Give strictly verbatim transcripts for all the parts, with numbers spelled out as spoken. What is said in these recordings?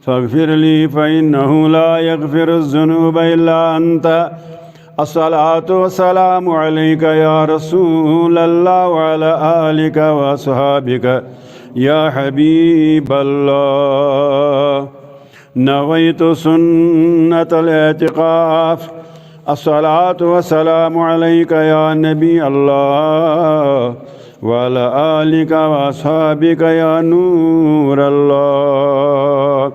فاغفر لي فإنه لا يغفر الذنوب إلا أنت. الصلاة والسلام عليك يا رسول الله وعلى آلك وأصحابك يا حبيب الله. نويت سنة الاعتكاف. الصلاة والسلام عليك يا نبي الله وعلى آلك وأصحابك يا نور الله.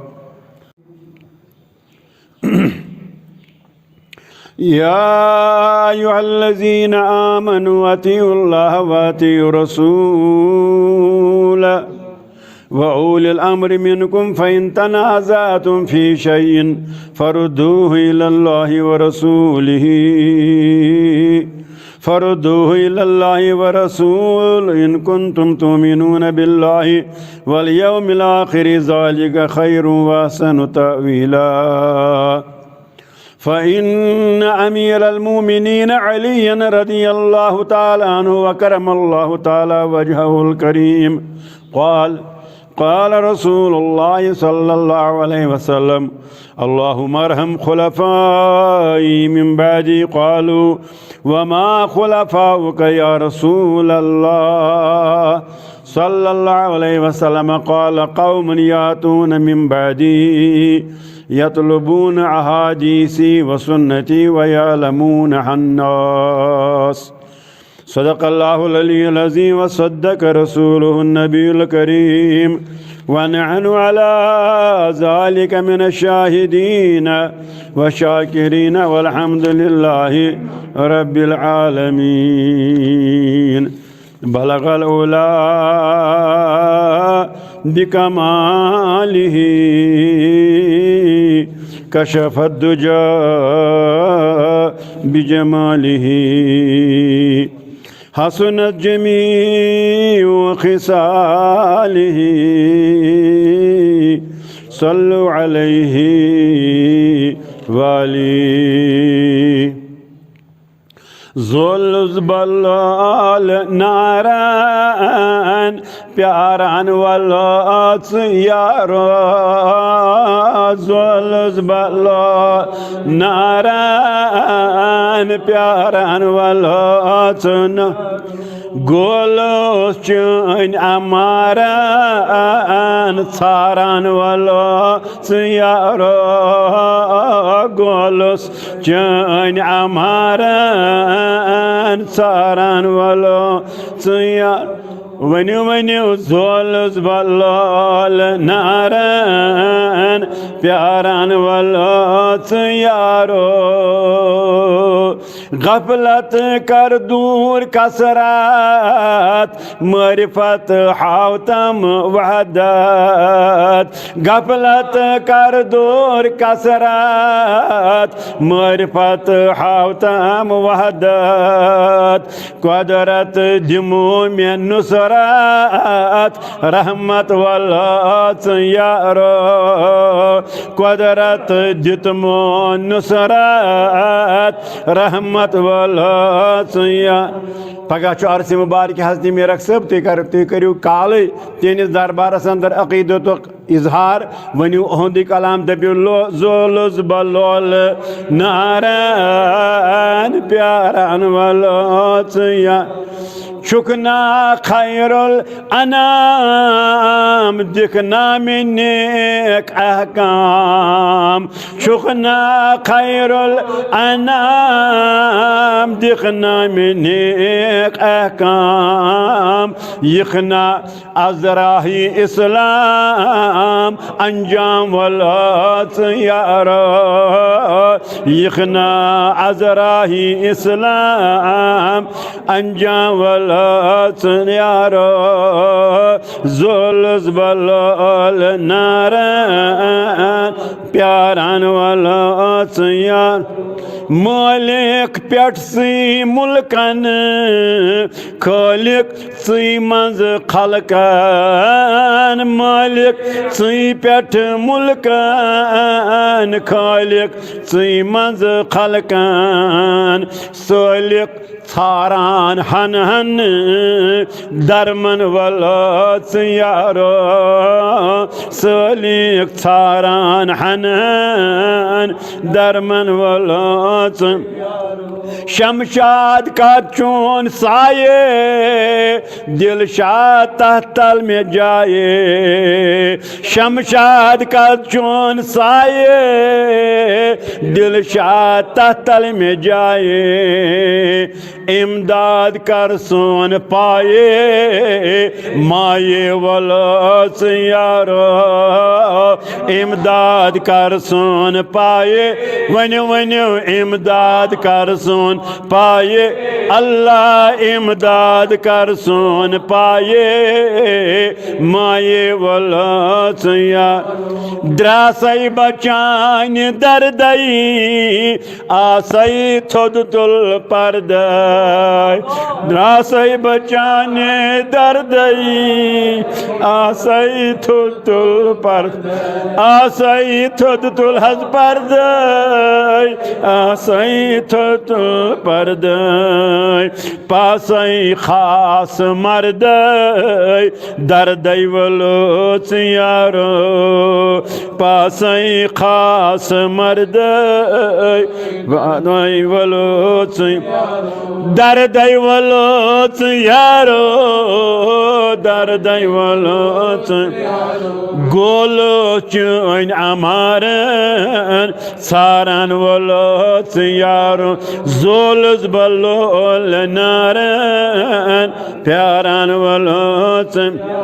يا أيها الذين آمنوا أطيعوا الله وأطيعوا الرسول وأولي الأمر منكم فإن تنازعتم في شيء فردوه إلى الله ورسوله، فردوه إلى الله ورسول إن كنتم تؤمنون بالله واليوم الآخر، ذلك خير وأحسن تأويلا. فإن أمير المؤمنين عليا رضي الله تعالى عنه وكرم الله تعالى وجهه الكريم قال: قال رسول الله صلى الله عليه وسلم: اللهم ارحم خلفائي من بعدي. قالوا: وما خلفاؤك يا رسول الله؟ صلى الله عليه وسلم قال: قوم يأتون من بعدي يطلبون أحاديثي وسنتي ويعلمونها الناس. صدق الله العلي العظيم وصدق رسوله النبي الكريم، ونحن على ذلك من الشاهدين والشاكرين، والحمد لله رب العالمين. بلغ العلا بكماله، كشف الدجى بجماله، حسنت جميع خصاله، صلوا عليه وآله. زولُس بہٕ لولہٕ نارن پیارن، وَلہٕ ژٕ یارو۔ زولُس بہٕ لولہٕ نارن پیارن، وَلہٕ ژٕ نہٕ گولُس چٲنۍ اَمارن ژھاران، وَلہٕ ژٕ یارو۔ گولُس چٲنۍ اَمارن ژھاران، وَلہٕ ژٕ یارو۔ ؤنِو، ؤنِو، زولُس بہٕ لولہٕ نارن پیارن، وَلہٕ ژٕ یارو۔ غفلت کر دور کثرت، معرفت ہاو تم وحدت۔ غفلت کر دور کثرت، معرفت ہاو تم وحدت۔ قدرت دِمو مےٚ نصرت، رحمت وَلہٕ ژٕ یارو۔ قدرت دیُتمو نصرت، رحمت وَلہٕ ژٕ یارو۔ پگاہ چھُ عرصِ مبارک حضرت میرک صٲب، تُہۍ کر-، تُہۍ کٔرِو کالٕے تِہنٛدِس دربارس اندر عقیدتُک اظہار۔ ؤنِو اُہُنٛدُے کلام، دٔپِو لو-، زولُس بہٕ لولہٕ نارن پیارن، وَلہٕ ژٕ یا چھُکھ نا خیر الانام، دِکھ نا مےٚ نیک احکام۔ چھُکھ نا خیر الانام، دِکھ نا مےٚ نیک احکام۔ یِکھ نا از راہِ اسلام انجام، وَلہٕ ژٕ یارو۔ یِکھ نا از راہِ اسلام انجام، وَلہٕ ژٕ یارو۔ زولُس بہٕ لولہٕ نارن پیارن، وَلہٕ ژٕ یارو۔ مٲلِک پٮ۪ٹھ سٕے مُلکن، خٲلِق ژٕے منٛز خلقن۔ مٲلِک ژٕے پٮ۪ٹھ مُلکن، خٲلِق ژٕے منٛز خلقن۔ سٲلِق ژھاران ہن ہن درمن وٲلۍ ژٕ یارو، سٲلیٖک ژھاران ہن ہن درمن وٲلۍ ژٕ۔ شمشاد کتھ چون سایہِ، دلشاد تتھ تل مےٚ جایہِ۔ شمشاد کتھ چون سایہِ، دلشاد تتھ تل مےٚ جایہِ۔ امداد کر سون پایہِ، مایہِ وٲلۍ ژٕ یارو۔ امداد کر سون پایہِ، ؤنِو، ؤنِو، امداد کر سون پایہِ۔ اللہ امداد کر سون پایہِ، مایہِ وٲلۍ ژٕ یارو۔ دراسے بچانہِ دردے، آسے تھوٚد تُل پردے۔ دراسے بچانہِ دردے، آسے تھوٚد تُل پردے۔ آسے تھوٚد تُل حظ پردے، آسے تھوٚد تُل پردے۔ پاسے خاص مردے، دردے وٲلۍ ژٕ یارو۔ پاسے خاص مردے، دردے وٲلۍ ژٕ۔ دردے وٲلۍ ژٕ یارو، دردے وٲلۍ ژٕ۔ گولہٕ چٲنۍ امارن، ژھارن وٲلۍ ژٕ یارو۔ زولُس بہٕ لولہٕ نارن، پیارن وٲلۍ ژٕ۔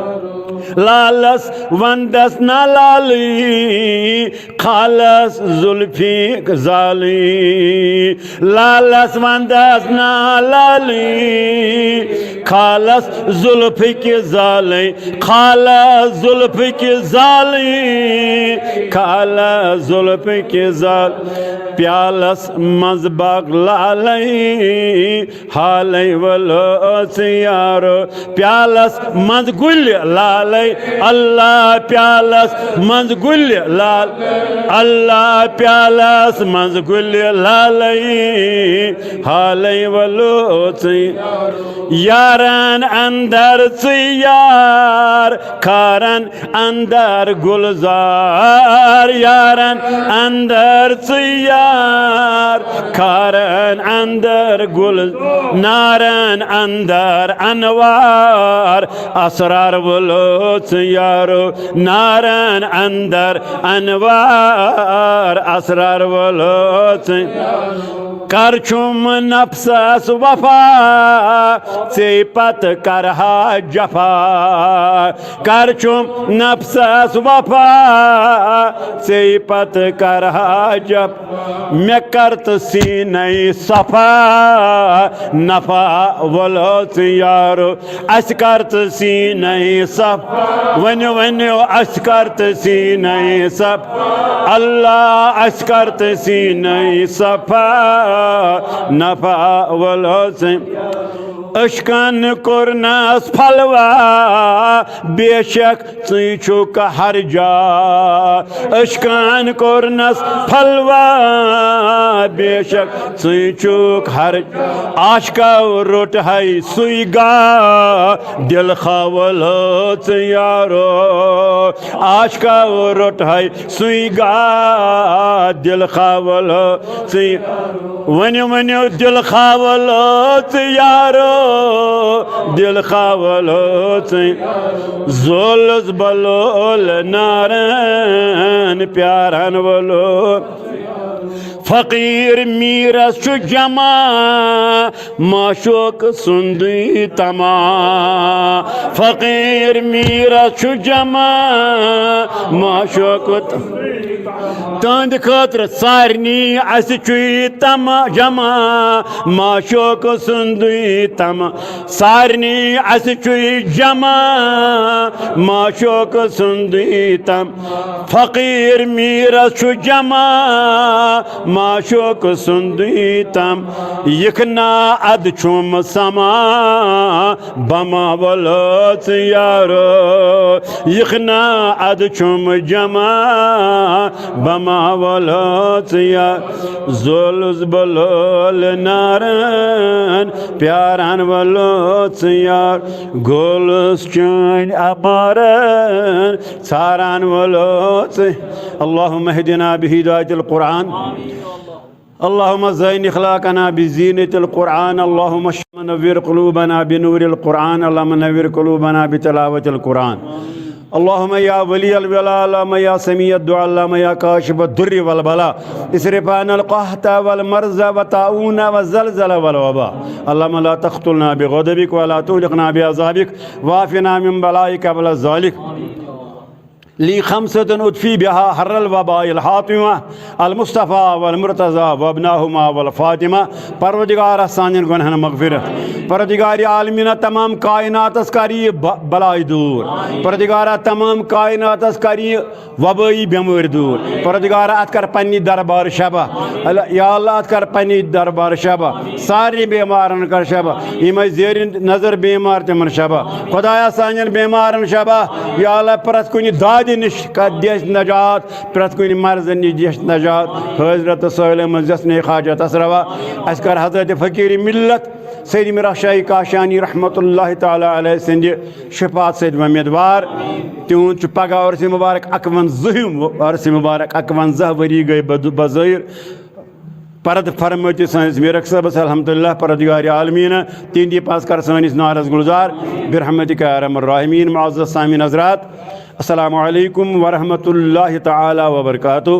لالس وندس نہ لالٕے، خالس زُلفی زالٕے۔ لالس وندس نہ لالٕے، خالس زُلفٕکۍ زالٕے۔ خالس زُلفٕکۍ زالٕے، خالس زُلفٕکۍ زال۔ پیالس منٛز باغ لالٕے، حالے وٲلۍ ژٕ یارو۔ پیالس منٛز گُلۍ لالے، اللہ پیالس منٛز گُلۍ لال۔ اللہ پیالس منٛز گُلۍ لالے، حالے وٲلۍ ژٕ۔ یارن اندر ژٕ یار، کھارن اندر گلزار، یارن اندر ژٕ یار، کھارن اندر گل، نارن اندر انوار، اسرار وٲلۍ ژٕ یارو۔ نارن اندر انوار، اسرار وٲلۍ ژٕ۔ کر چھُم نفسس وفا، ژے پتہٕ کرہا جفا۔ کر چھُم نفسس وفا، ژے پتہٕ کرہا جفا۔ مےٚ کر تہٕ سیٖنے صفا، نفع وٲلۍ ژٕ یارو۔ اسہِ کر تہٕ سیٖنے صفا، ؤنِو، ؤنِو، اسہِ کر تہٕ سیٖنے صفا۔ اللہ اسہِ کر تہٕ سیٖنے صفا، نفع وٲلۍ ژٕ۔ عشقن کوٚرنس پھلوا، بے شک ژٕے چھُکھ ہر جا۔ عشقن کوٚرنس پھلوا، بے شک ژٕے چھُکھ ہر۔ عاشقو روٚٹ ہے سُے گا، دل خاوَل ژٕ یارو۔ عاشقو روٚٹ ہے سُے گا، دل خاوَل ژٕ۔ ؤنِو، ؤنِو، دل خاوَل ژٕ یارو، دل خاوَل ژٕ۔ زولُس بہٕ لول نارن پیارن وولو۔ فقیر میرس چھُ جمع معشوق سُندُے طمع۔ فقیر میرس چھُ جمع معشوق۔ تہنٛدِ خٲطرٕ سارنٕے اسہِ چھُے طمع جمع معشوق سُندُے طمع۔ سارنٕے اسہِ چھُے جمع معشوق سُندُے طمع۔ فقیر میرس چھُ جمع معشوق سُندُے طمع۔ یِکھ نا ادٕ چھُم سما بما وولو ژٕ یارو۔ یِکھ نا ادٕ چھُم جمع بما ولوژ یا زولُس بلول نارن پیارن ولوژ یار گولُس چٲنۍ امارن ژھارن ولوژ. اللهم اهدنا بهداية القرآن. اللهم زين أخلاقنا بزينة القرآن. اللهم نور قلوبنا بنور القرآن. اللهم نور قلوبنا بتلاوة القرآن. اللهم يا ولي الولاء، اللهم يا سميع الدعاء، اللهم يا كاشف الضر والبلاء، اصرف عنا القحط والمرض والطاعون والزلزلة والوباء. اللهم لا تقتلنا بغضبك ولا تهلكنا بعذابك، وعافنا من بلائك قبل ذلك. لي خمسة أطفئ بها حر الوباء الحاطمة، المصطفى والمرتضى وابناهما والفاطمة. پروردگارا سانٮ۪ن گۄنہن مغفرت۔ پروردگار عالمینہ تمام کائناتس کر یہِ ب-، بلاے دوٗر۔ پروردگارا تمام کائناتس کر یہِ وبٲیی بٮ۪مٲرۍ دوٗر۔ پروردگارا اتھ کر پننہِ دربار شفا۔ اللہ، یا اللہ اتھ کر پننہِ دربار شفا۔ سارنٕے بیمارن کر شفا۔ یِم اسہِ زیرِ نظر بیمار تِمن شفا۔ خدایا سانٮ۪ن بیمارن شفا۔ یا اللہ پرٛٮ۪تھ کُنہِ دادِ نِش کر دِ اسہِ نجات۔ پرٛٮ۪تھ کُنہِ مرضہٕ نِش دِیَس نجات۔ حٲضرٕ تہٕ سٲلِم منٛز یَس نے حاجتس روا۔ اَسہِ کر حضرت فقیٖر ملت سید میٖر احمد شاہی کاشانی رحمتہ اللہ تعالیٰ علیہ سٕنٛدِ شفاعت سۭتۍ وۄمیدوار۔ تِہُنٛد چھُ پگاہ عرس مبارک اَکوَنزاہِم، عرس مبارک اَکوَنزاہ ؤری گٔے بد-، بظٲہِر۔ پرد فرمٲیِو سٲنِس میٖرک صٲبس الحمدللہ پروردگار عالمیٖنہ، تِہِنٛدِ پاس کر سٲنِس نارس گُلزار برحمتک یا ارحم الراحمین۔ معزز سامعین حضرات، السلام علیکم ورحمۃ اللہ تعالیٰ وبرکاتہ۔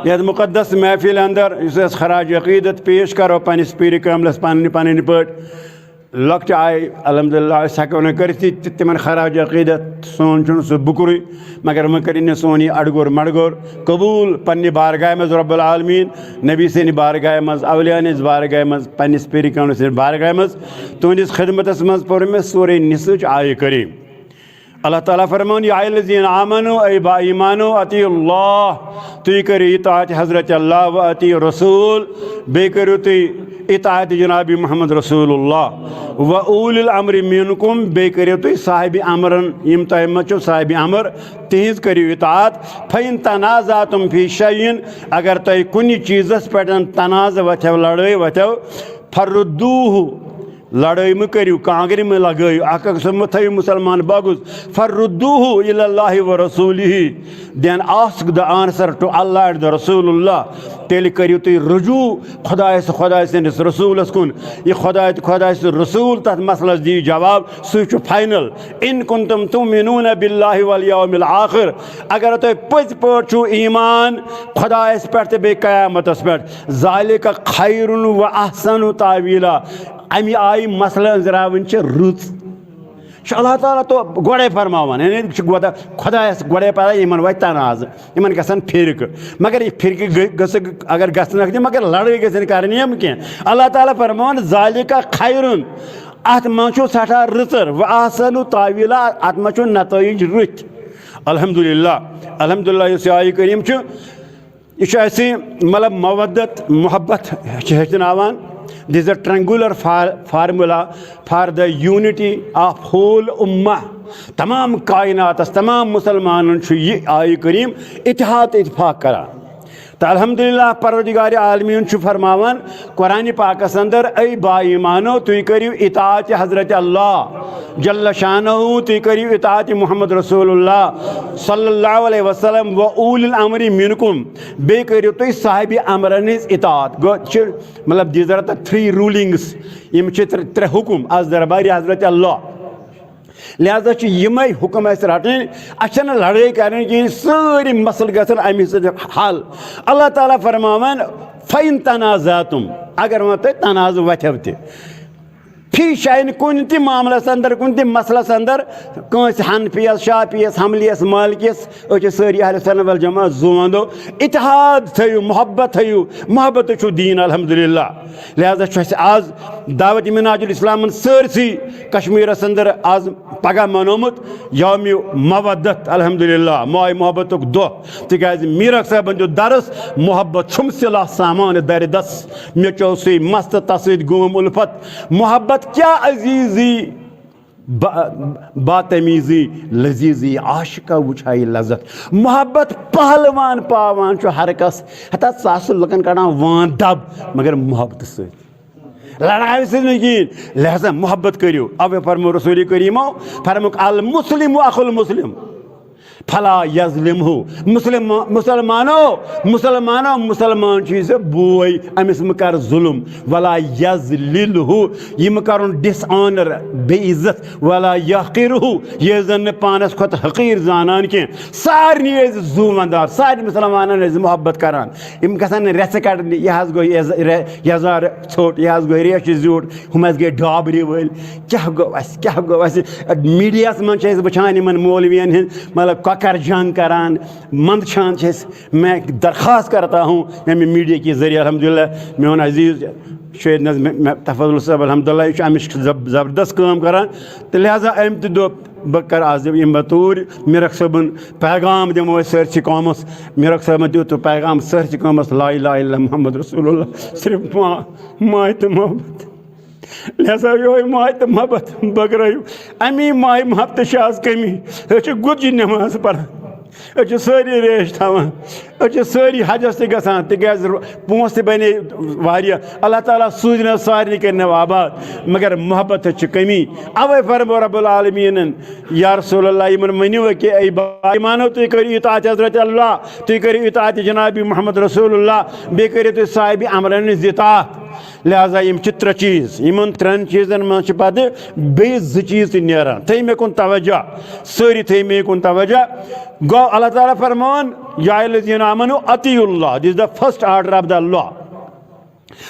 یتھ مقدس محفل اندر یُس أسۍ خراج عقیدت پیش کرو پننِس پیٖرِ کاملس پننہِ پننہِ پٲٹھۍ، لۄکچہِ آیہِ الحمدللہ أسۍ ہٮ۪کو نہٕ کٔرِتھ تہِ تہِ تِمن خراج عقیدت، سون چھُنہٕ سُہ بُکرُے، مگر وۄنۍ کٔرِنۍ نہٕ سون یہِ اڈگور مڈگور قبوٗل پننہِ بارگاہہِ منٛز رب العالمین، نبی سٕنٛدِ بارگاہہِ منٛز، اولیاء ہٕنٛز بارگاہہِ منٛز، پننِس پیٖرِ کاملس سٕنٛدِ بارگاہہِ منٛز۔ تُہنٛدِس خدمتس منٛز پوٚر مےٚ سورہ نساء چہِ آیہِ کریم۔ اللہ تعالیٰ فرمان، یا الذین آمنو، اے با ایمانو، اطیعوا اللہ، تُہۍ کٔرِو اطاعت حضرت اللہ، و اطیعوا الرسول، بیٚیہِ کٔرِو تُہۍ اطاعت جناب محمد رسول اللہ، و اولی الامر منکم، بیٚیہِ کٔرِو تُہۍ صاحب امرن، یِم تۄہہِ منٛز چھِو صاحب امر، تِہنٛز کٔرِو اطاعت۔ فَإِن تَنَازَعْتُمْ فِي شَيْءٍ، اگر تۄہہِ کُنہِ چیٖزس پٮ۪ٹھ تنازع وۄتھیو، لڑٲے وۄتھیو، فَرُدُّوهُ، لڑٲے مہٕ کٔرِو، کانٛگرِ مہٕ لگٲیِو، اکھ أکۍ سُنٛد مہٕ تھٲیِو مُسلمان بغض۔ فَرُدُّوهُ إِلَى اللَّهِ وَرَسُولِهِ، then ask the answer to Allah and the رسول اللہ۔ تیٚلہِ کٔرِو تُہۍ رجوع خۄدایس، خۄداے سٕنٛدِس رسوٗلس کُن۔ یہِ خۄداے تہٕ خۄداے سُنٛد رسوٗل تتھ مسلس دِیہِ جواب، سُے چھُ final۔ إِن كُنتُم تُؤْمِنُونَ بِاللَّهِ وَالْيَوْمِ الْآخِرِ، اگر تُہۍ پٔزۍ پٲٹھۍ چھُو ایمان خۄدایس پٮ۪ٹھ تہٕ بیٚیہِ قیامتس پٮ۪ٹھ، ذَلِكَ خَيْرٌ وَأَحْسَنُ تَأْوِيلًا۔ اَمہِ آیہِ مسلہٕ أنٛزراوٕنۍ چھِ رٕژ۔ چھُ اللہ تعالیٰ تو گۄڈَے فرماوان، یعنی چھُ گۄڈٕ خۄدایَس گۄڈَے پَتہ یِمَن واتہِ تنازٕ، یِمَن گژھن فرقہٕ۔ مگر یہِ فرقہٕ گٔ-، گٔژھٕ، اگر گژھنَکھ تہِ، مگر لڑٲے گژھِ نہٕ کَرٕنۍ یِم کینٛہہ۔ اللہ تعالیٰ فرماوان، ذَلِكَ خَيْرٌ، اَتھ منٛز چھُ سٮ۪ٹھاہ رٕژَر، وَأَحْسَنُ تَأْوِيلًا، اَتھ منٛز چھُ نتٲیِج رٕتۍ۔ الحمدللہ، الحمدللہ یُس یہِ آیہِ کریٖم چھُ، یہِ چھُ اَسہِ مطلب مودت، محبت چھِ ہیٚچھناوان۔ This is a triangular for-، formula for the unity of whole اُمّہ۔ تمام کائناتس، تمام مسلمانن چھُ یہِ آیہِ کریم اتحاد تہٕ اتفاق کران۔ تہٕ الحمدللہ پروردگار عالمین چھُ فرماوان، قرآن پاکس اندر، اے با ایمانو، تُہۍ کٔرِو اطاعت حضرت اللہ جل شانہ، تُہۍ کٔرِو اطاعت محمد رسول اللہ صلی اللہ علیہ وسلم، و اولی الامر منکم، بیٚیہِ کٔرِو تُہۍ صاحب امرن ہٕنٛز اطاعت۔ گوٚو چھِ مطلب these are the three rulings، یِم چھِ ترٛےٚ، ترٛےٚ حُکُم از دربارِ حضرت اللہ۔ لہذا چھِ یِمے حُکم اَسہِ رَٹٕنۍ، اَسہِ چھَنہٕ لڑٲے کَرٕنۍ کِہیٖنۍ، سٲری مسلہٕ گژھن اَمی سۭتۍ حل۔ اللہ تعالیٰ فرماوان، فَإِن تَنَازَعْتُمْ، اگر وۄنۍ تۄہہِ تنازٕ وۄتھیو تہِ، فی شَیْءٍ، کُنہِ تہِ معاملس اندر، کُنہِ تہِ مسلس اندر، کٲنٛسہِ حنفیس، شافیس، حنبلیس، مالکیس، أسۍ چھِ سٲری اہل سنت والجماعت زُو وَندو، اتحاد تھٲیِو، محبت تھٲیِو، محبت چھُ دیٖن الحمدللہ۔ لہذا چھُ اَسہِ آز دعوت منہاج الاسلامن سٲرسٕے کشمیرس اندر آز پگاہ منومُت یوم مودت، الحمدللہ، ماے محبتُک دۄہ، تِکیازِ میٖرک صٲبن دیُت درس، محبت چھُم سلاح سامان درِ دس، مےٚ چوٚو سُے مست تس سۭتۍ گوم الفت، محبت کیٛاہ عزیزی، با-، با تمیزی لذیذی عاشقہ وٕچھایہِ لذت۔ محبت پہلوان پاوان چھُ ہر کس۔ ہتا ژٕ آسہٕ لُکن کڑان وان دب، مگر محبت سۭتۍ۔ لڑایہِ سۭتۍ نہٕ کِہیٖنۍ۔ لہذا محبت کٔرِو۔ اوے فرمو رسول کریمو، فرموک، "المسلم اخو المسلم، فلا یظلمہ۔" مسلم، مسلمانو، مسلمانو، مسلمان چھُ یہِ زِ بوے، أمِس مہٕ کر ظلم۔ "ولا یذللہ"، یہِ مہٕ کرُن ڈس آنر، بے عزت۔ "ولا یحقرہ"، یہِ زن نہٕ پانس کھۄتہٕ حقیٖر زانان کینٛہہ۔ سارنٕے ٲسۍ زُو وندان، سارنٕے مسلمانن ٲسۍ محبت کران۔ یِم گژھن نہٕ رٮ۪ژھٕ کڑنہِ، یہِ حظ گوٚو یز-، رے-، یزار ژھوٚٹ، یہِ حظ گوٚو ریشہِ زیوٗٹھ، ہُم حظ گٔے ڈابرِ وٲلۍ۔ کیٛاہ گوٚو اَسہِ، کیٛاہ گوٚو اَسہِ؟ میٖڈیاہَس منٛز چھِ أسۍ وٕچھان یِمَن مولوِیَن ہِنٛز، مطلب، کۄکَر جنٛگ کَران، منٛدچھان چھِ أسۍ۔ میں درخواست کرتا ہوں، میں میٖڈیا کے ذریعے، الحمدللہ، میون عزیز شہید نظم، میں تفضل صٲب، الحمدللہ، یہِ چھُ اَمِچ زب-، زبردست کٲم کَران۔ تہٕ لہذا أمۍ تہِ دوٚپ، بہٕ کرٕ آز یِم بہٕ توٗرۍ میٖرک صٲبُن پیغام دِمو أسۍ سٲرسٕے قومس۔ میٖرک صٲبن دیُت پیغام سٲرسٕے قومس، "لا الہ الا محمد رسول اللہ"، صرف ما-، ماے تہٕ محبت۔ لہذا یِہوٚے ماے تہٕ محبت بٲگرٲیِو۔ اَمی ماے محبتہٕ چھِ آز کٔمی۔ أسۍ چھِ گُتجہِ نٮ۪ماز پران، أسۍ چھِ سٲری ریش تھاوان، أسۍ چھِ سٲری حجس تہِ گژھان، تِکیازِ پونٛسہٕ تہِ بنے واریاہ۔ اللہ تعالیٰ سوٗزِنو سارنٕے، کٔرِنو آباد، مگر محبتس چھِ کٔمی۔ اوے فرمو رب العالمیٖنن، یا رسول اللہ، یِمن ؤنِو کہِ اے با ایمانو، تُہۍ کٔرِو اطاعت حضرت اللہ، تُہۍ کٔرِو اطاعت جناب محمد رسول اللہ، بیٚیہِ کٔرِو تُہۍ صاحب امرن ہٕنٛز اطاعت۔ لہذا یِم چھِ ترٛےٚ چیٖز، یِمن ترٛٮ۪ن چیٖزن منٛز چھِ پتہٕ بیٚیہِ زٕ چیٖز تہِ نیران۔ تھٲیِو مےٚ کُن توجہ، سٲری تھٲیِو مےٚ کُن توجہ۔ گوٚو اللہ تعالیٰ فرمان، یا الذین آمنو اطیعوا اللہ، this is the first order of the law۔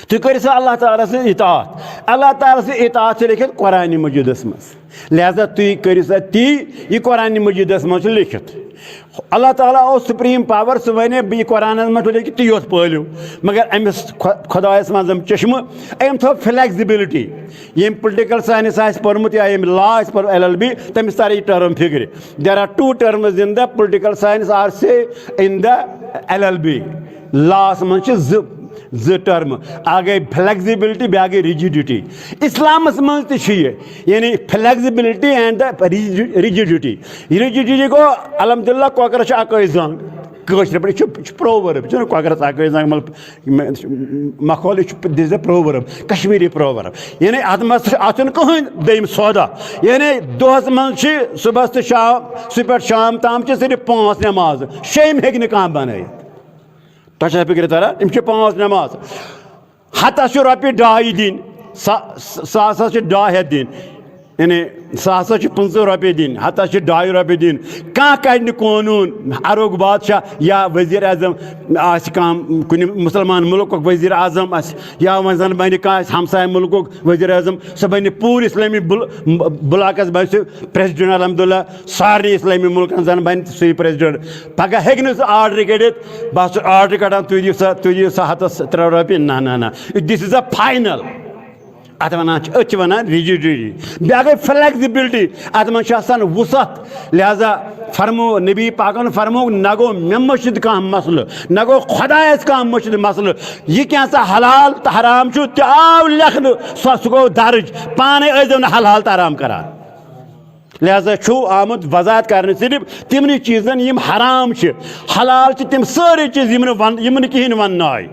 تُہۍ کٔرِو سا اللہ تعالیٰ سٕنٛز اطاعت۔ اللہ تعالیٰ سٕنٛز اطاعت چھِ لیکھِتھ قرآنِ مجیٖدَس منٛز۔ لہذا تُہۍ کٔرِو سا تی، یہِ قرآنِ مجیٖدَس منٛز چھُ لیکھِتھ۔ اللہ تعالیٰ اوس supreme power، سُہ وَنے، بہٕ یہِ قرآنَس منٛز چھُ لیکھِتھ، تُہۍ یوت پٲلِو۔ مگر أمِس خۄ-، خۄدایَس منٛز یِم چشمہٕ، أمۍ تھٲو flexibility۔ ییٚمۍ political science آسہِ پوٚرمُت یا ییٚمۍ law آسہِ پوٚرمُت، ایل ایل بی، تٔمِس تَرِ یہِ term فِکرِ۔ There are two terms in the political science are say in the L L B. Law ہَس منٛز چھِ زٕ، زٕ term، اَکھ گٔے flexibility، بیٛاکھ گٔے rigidity۔ اِسلامَس منٛز تہِ چھُ یہِ، یعنی flexibility and the rigidity۔ Rigidity گوٚو، الحمدللہ، کۄکرَس چھِ اَکٲے زنٛگ۔ کٲشرِ پٲٹھۍ، یہِ چھُ، یہِ چھُ proverb، یہِ چھُنہٕ کۄکرَس اَکٲے زنٛگ، مطلب، مےٚ، مخول، یہِ چھُ، this is a proverb، Kashmiri proverb۔ یعنی اَتھ منٛز چھُ، اَتھ چھُنہٕ کٕہٕنۍ دوٚیِم سودا۔ یعنی دۄہَس منٛز چھِ صُبحَس تہٕ شام، صُبح پٮ۪ٹھ شام تام چھِ صرف پانٛژھ نٮ۪مازٕ، شیٚیِم ہیٚکہِ نہٕ کانٛہہ بَنٲیِتھ۔ تۄہہِ چھا فِکرِ تَران؟ یِم چھِ پانٛژھ نٮ۪ماز۔ ہَتَس چھِ رۄپیہِ ڈاے دِنۍ، سا-، سا-، ساسَس چھِ ڈاے ہَتھ دِنۍ۔ یعنی ساسَس چھِ پٕنٛژٕہ رۄپیہِ دِنۍ، ہَتَس چھِ ڈاے رۄپیہِ دِنۍ۔ کانٛہہ کَڑِ نہٕ قونوٗن، عربُک بادشاہ یا وزیر اعظم آسہِ کانٛہہ کُنہِ مُسلمان مُلکُک وزیر اعظم آسہِ، یا وۄنۍ زَن بَنہِ کانٛہہ آسہِ ہمسایہِ مُلکُک وزیر اعظم، سُہ بَنہِ پوٗرٕ اِسلٲمی بُل-، بُلاکَس بَنہِ سُہ president، الحمدللہ سارنٕے اِسلٲمی مُلکَن زَن بَنہِ سُے president۔ پَگاہ ہیٚکہِ نہٕ سُہ order کٔڑِتھ، بہٕ ہسا چھُس order کَڑان، تُہۍ دِیِو سا، تُہۍ دِیِو سا ہَتَس ترٛےٚ رۄپیہِ، نہ، نہ، نہ، this is a final۔ اَتھ وَنان چھِ، أتھۍ چھِ وَنان rigidity۔ بیٛاکھ گٔے flexibility، اَتھ منٛز چھِ آسان وُسعت۔ لہذا فرمو، نبی پاکَن فرمو، نہ گوٚو مےٚ مٔشِد کانٛہہ مسلہٕ، نہ گوٚو خۄدایَس کانٛہہ مٔشِد مسلہٕ۔ یہِ کینٛژھا حلال تہٕ حرام چھُ، تہِ آو لیکھنہٕ، سُہ، سُہ گوٚو درٕج۔ پانَے ٲسۍزیو نہٕ حلال تہٕ حرام کَران۔ لہذا چھُ آمُت وضاحت کرنہٕ صرف تِمنٕے چیٖزن یِم حرام چھِ، حلال چھِ تِم سٲری چیٖز یِم نہٕ ون-، یِم نہٕ کِہیٖنۍ وننہٕ آیہِ۔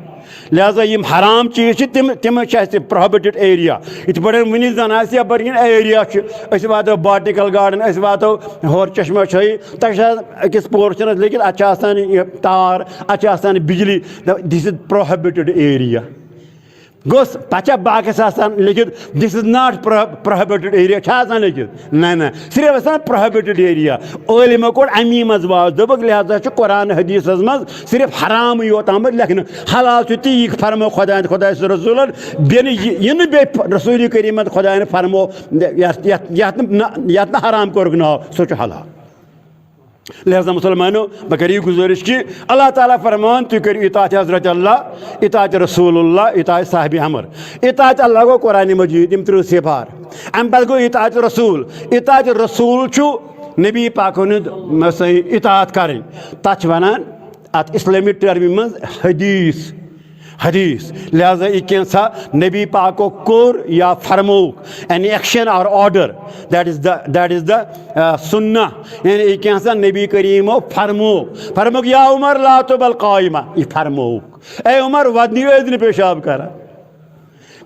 لہذا یِم حرام چیٖز چھِ تِم، تِم چھِ اَسہِ prohibited area۔ یِتھ پٲٹھۍ وٕنی زن آسہِ یپٲرۍ کِنۍ area چھُ، أسۍ واتو botanical garden، أسۍ واتو ہور چشمہ شاہی، تَتہِ چھِ آسان أکِس portionس لیکھِتھ، اَتہِ چھِ آسان یہِ تار، اَتہِ چھِ آسان بجلی، this is prohibited area۔ گوٚژھ پچہ باغس آسان لیکھِتھ، this is not pro-، prohibited area، چھا آسان لیکھِتھ؟ نہ، نہ، صرف آسان prohibited area۔ عٲلمو کوٚڑ امی منٛز واز، دوٚپُکھ، لہذا چھُ قرآن حدیثس منٛز صرف حرامٕے یوت آمُت لیکھنہٕ۔ حلال چھُ تی، یہِ فرمو خۄدایَن، خۄداے سٕنٛدِ رسوٗلن، بیٚیہِ نہٕ یہِ، یہِ نہٕ بیٚیہِ رسوٗلِ کریٖمن خۄدایَن فرمو، یتھ، یتھ، یتھ نہٕ، یتھ نہٕ حرام کوٚرُکھ ناو، سُہ چھُ حلال۔ لہذا مسلمانو، بہٕ کرٕ یہِ گُزٲرِش کہِ اللہ تعالیٰ فرمان، تُہۍ کٔرِو اطاعت حضرت اللہ، اطاعت رسول اللہ، اطاعت صاحب امر۔ اطاعت اللہ گوٚو قرآن مجید، یِم ترٕٛہ سِفار۔ اَمہِ پتہٕ گوٚو اطاعت رسول۔ اطاعت رسول چھُ نبی پاکن ہُنٛد، مےٚ سا یہِ اطاعت کرٕنۍ۔ تَتھ چھِ وَنان اَتھ اِسلٲمی termہِ منٛز حدیث۔ حدیث۔ لہذا یہ کینٛژھا نبی پاکو کوٚر یا فرمووُکھ، an action or order, that is the, that is the, uh, sunnah۔ یعنی یہ کینٛژھا نبی کریمو فرموو، فرمووُکھ، یا عمر لا تبل قائمہ، یہ فرمووُکھ، اے عمر، ودنی ٲسۍ نہٕ پیشاب کران۔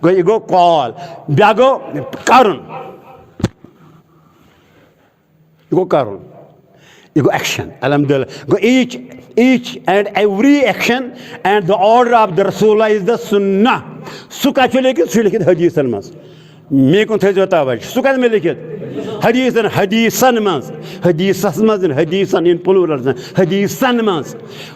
گوٚو، یہ گوٚو call، بیٚیہِ گوٚو کرُن۔ یہ گوٚو کرُن، یہ گوٚو action۔ الحمدللہ، گوٚو each, each and every action and the order of the Rasulullah is the sunnah۔ سُہ کتہِ چھُ لیکھِتھ؟ سُہ چھُ لیکھِتھ حدیثن منٛز۔ مےٚ کُن تھٲیزیو توجہ، سُہ کتہِ مےٚ لیکھِتھ؟ حدیثن، حدیثن منٛز، حدیثس منٛز، حدیثن in plural، حدیثن منٛز۔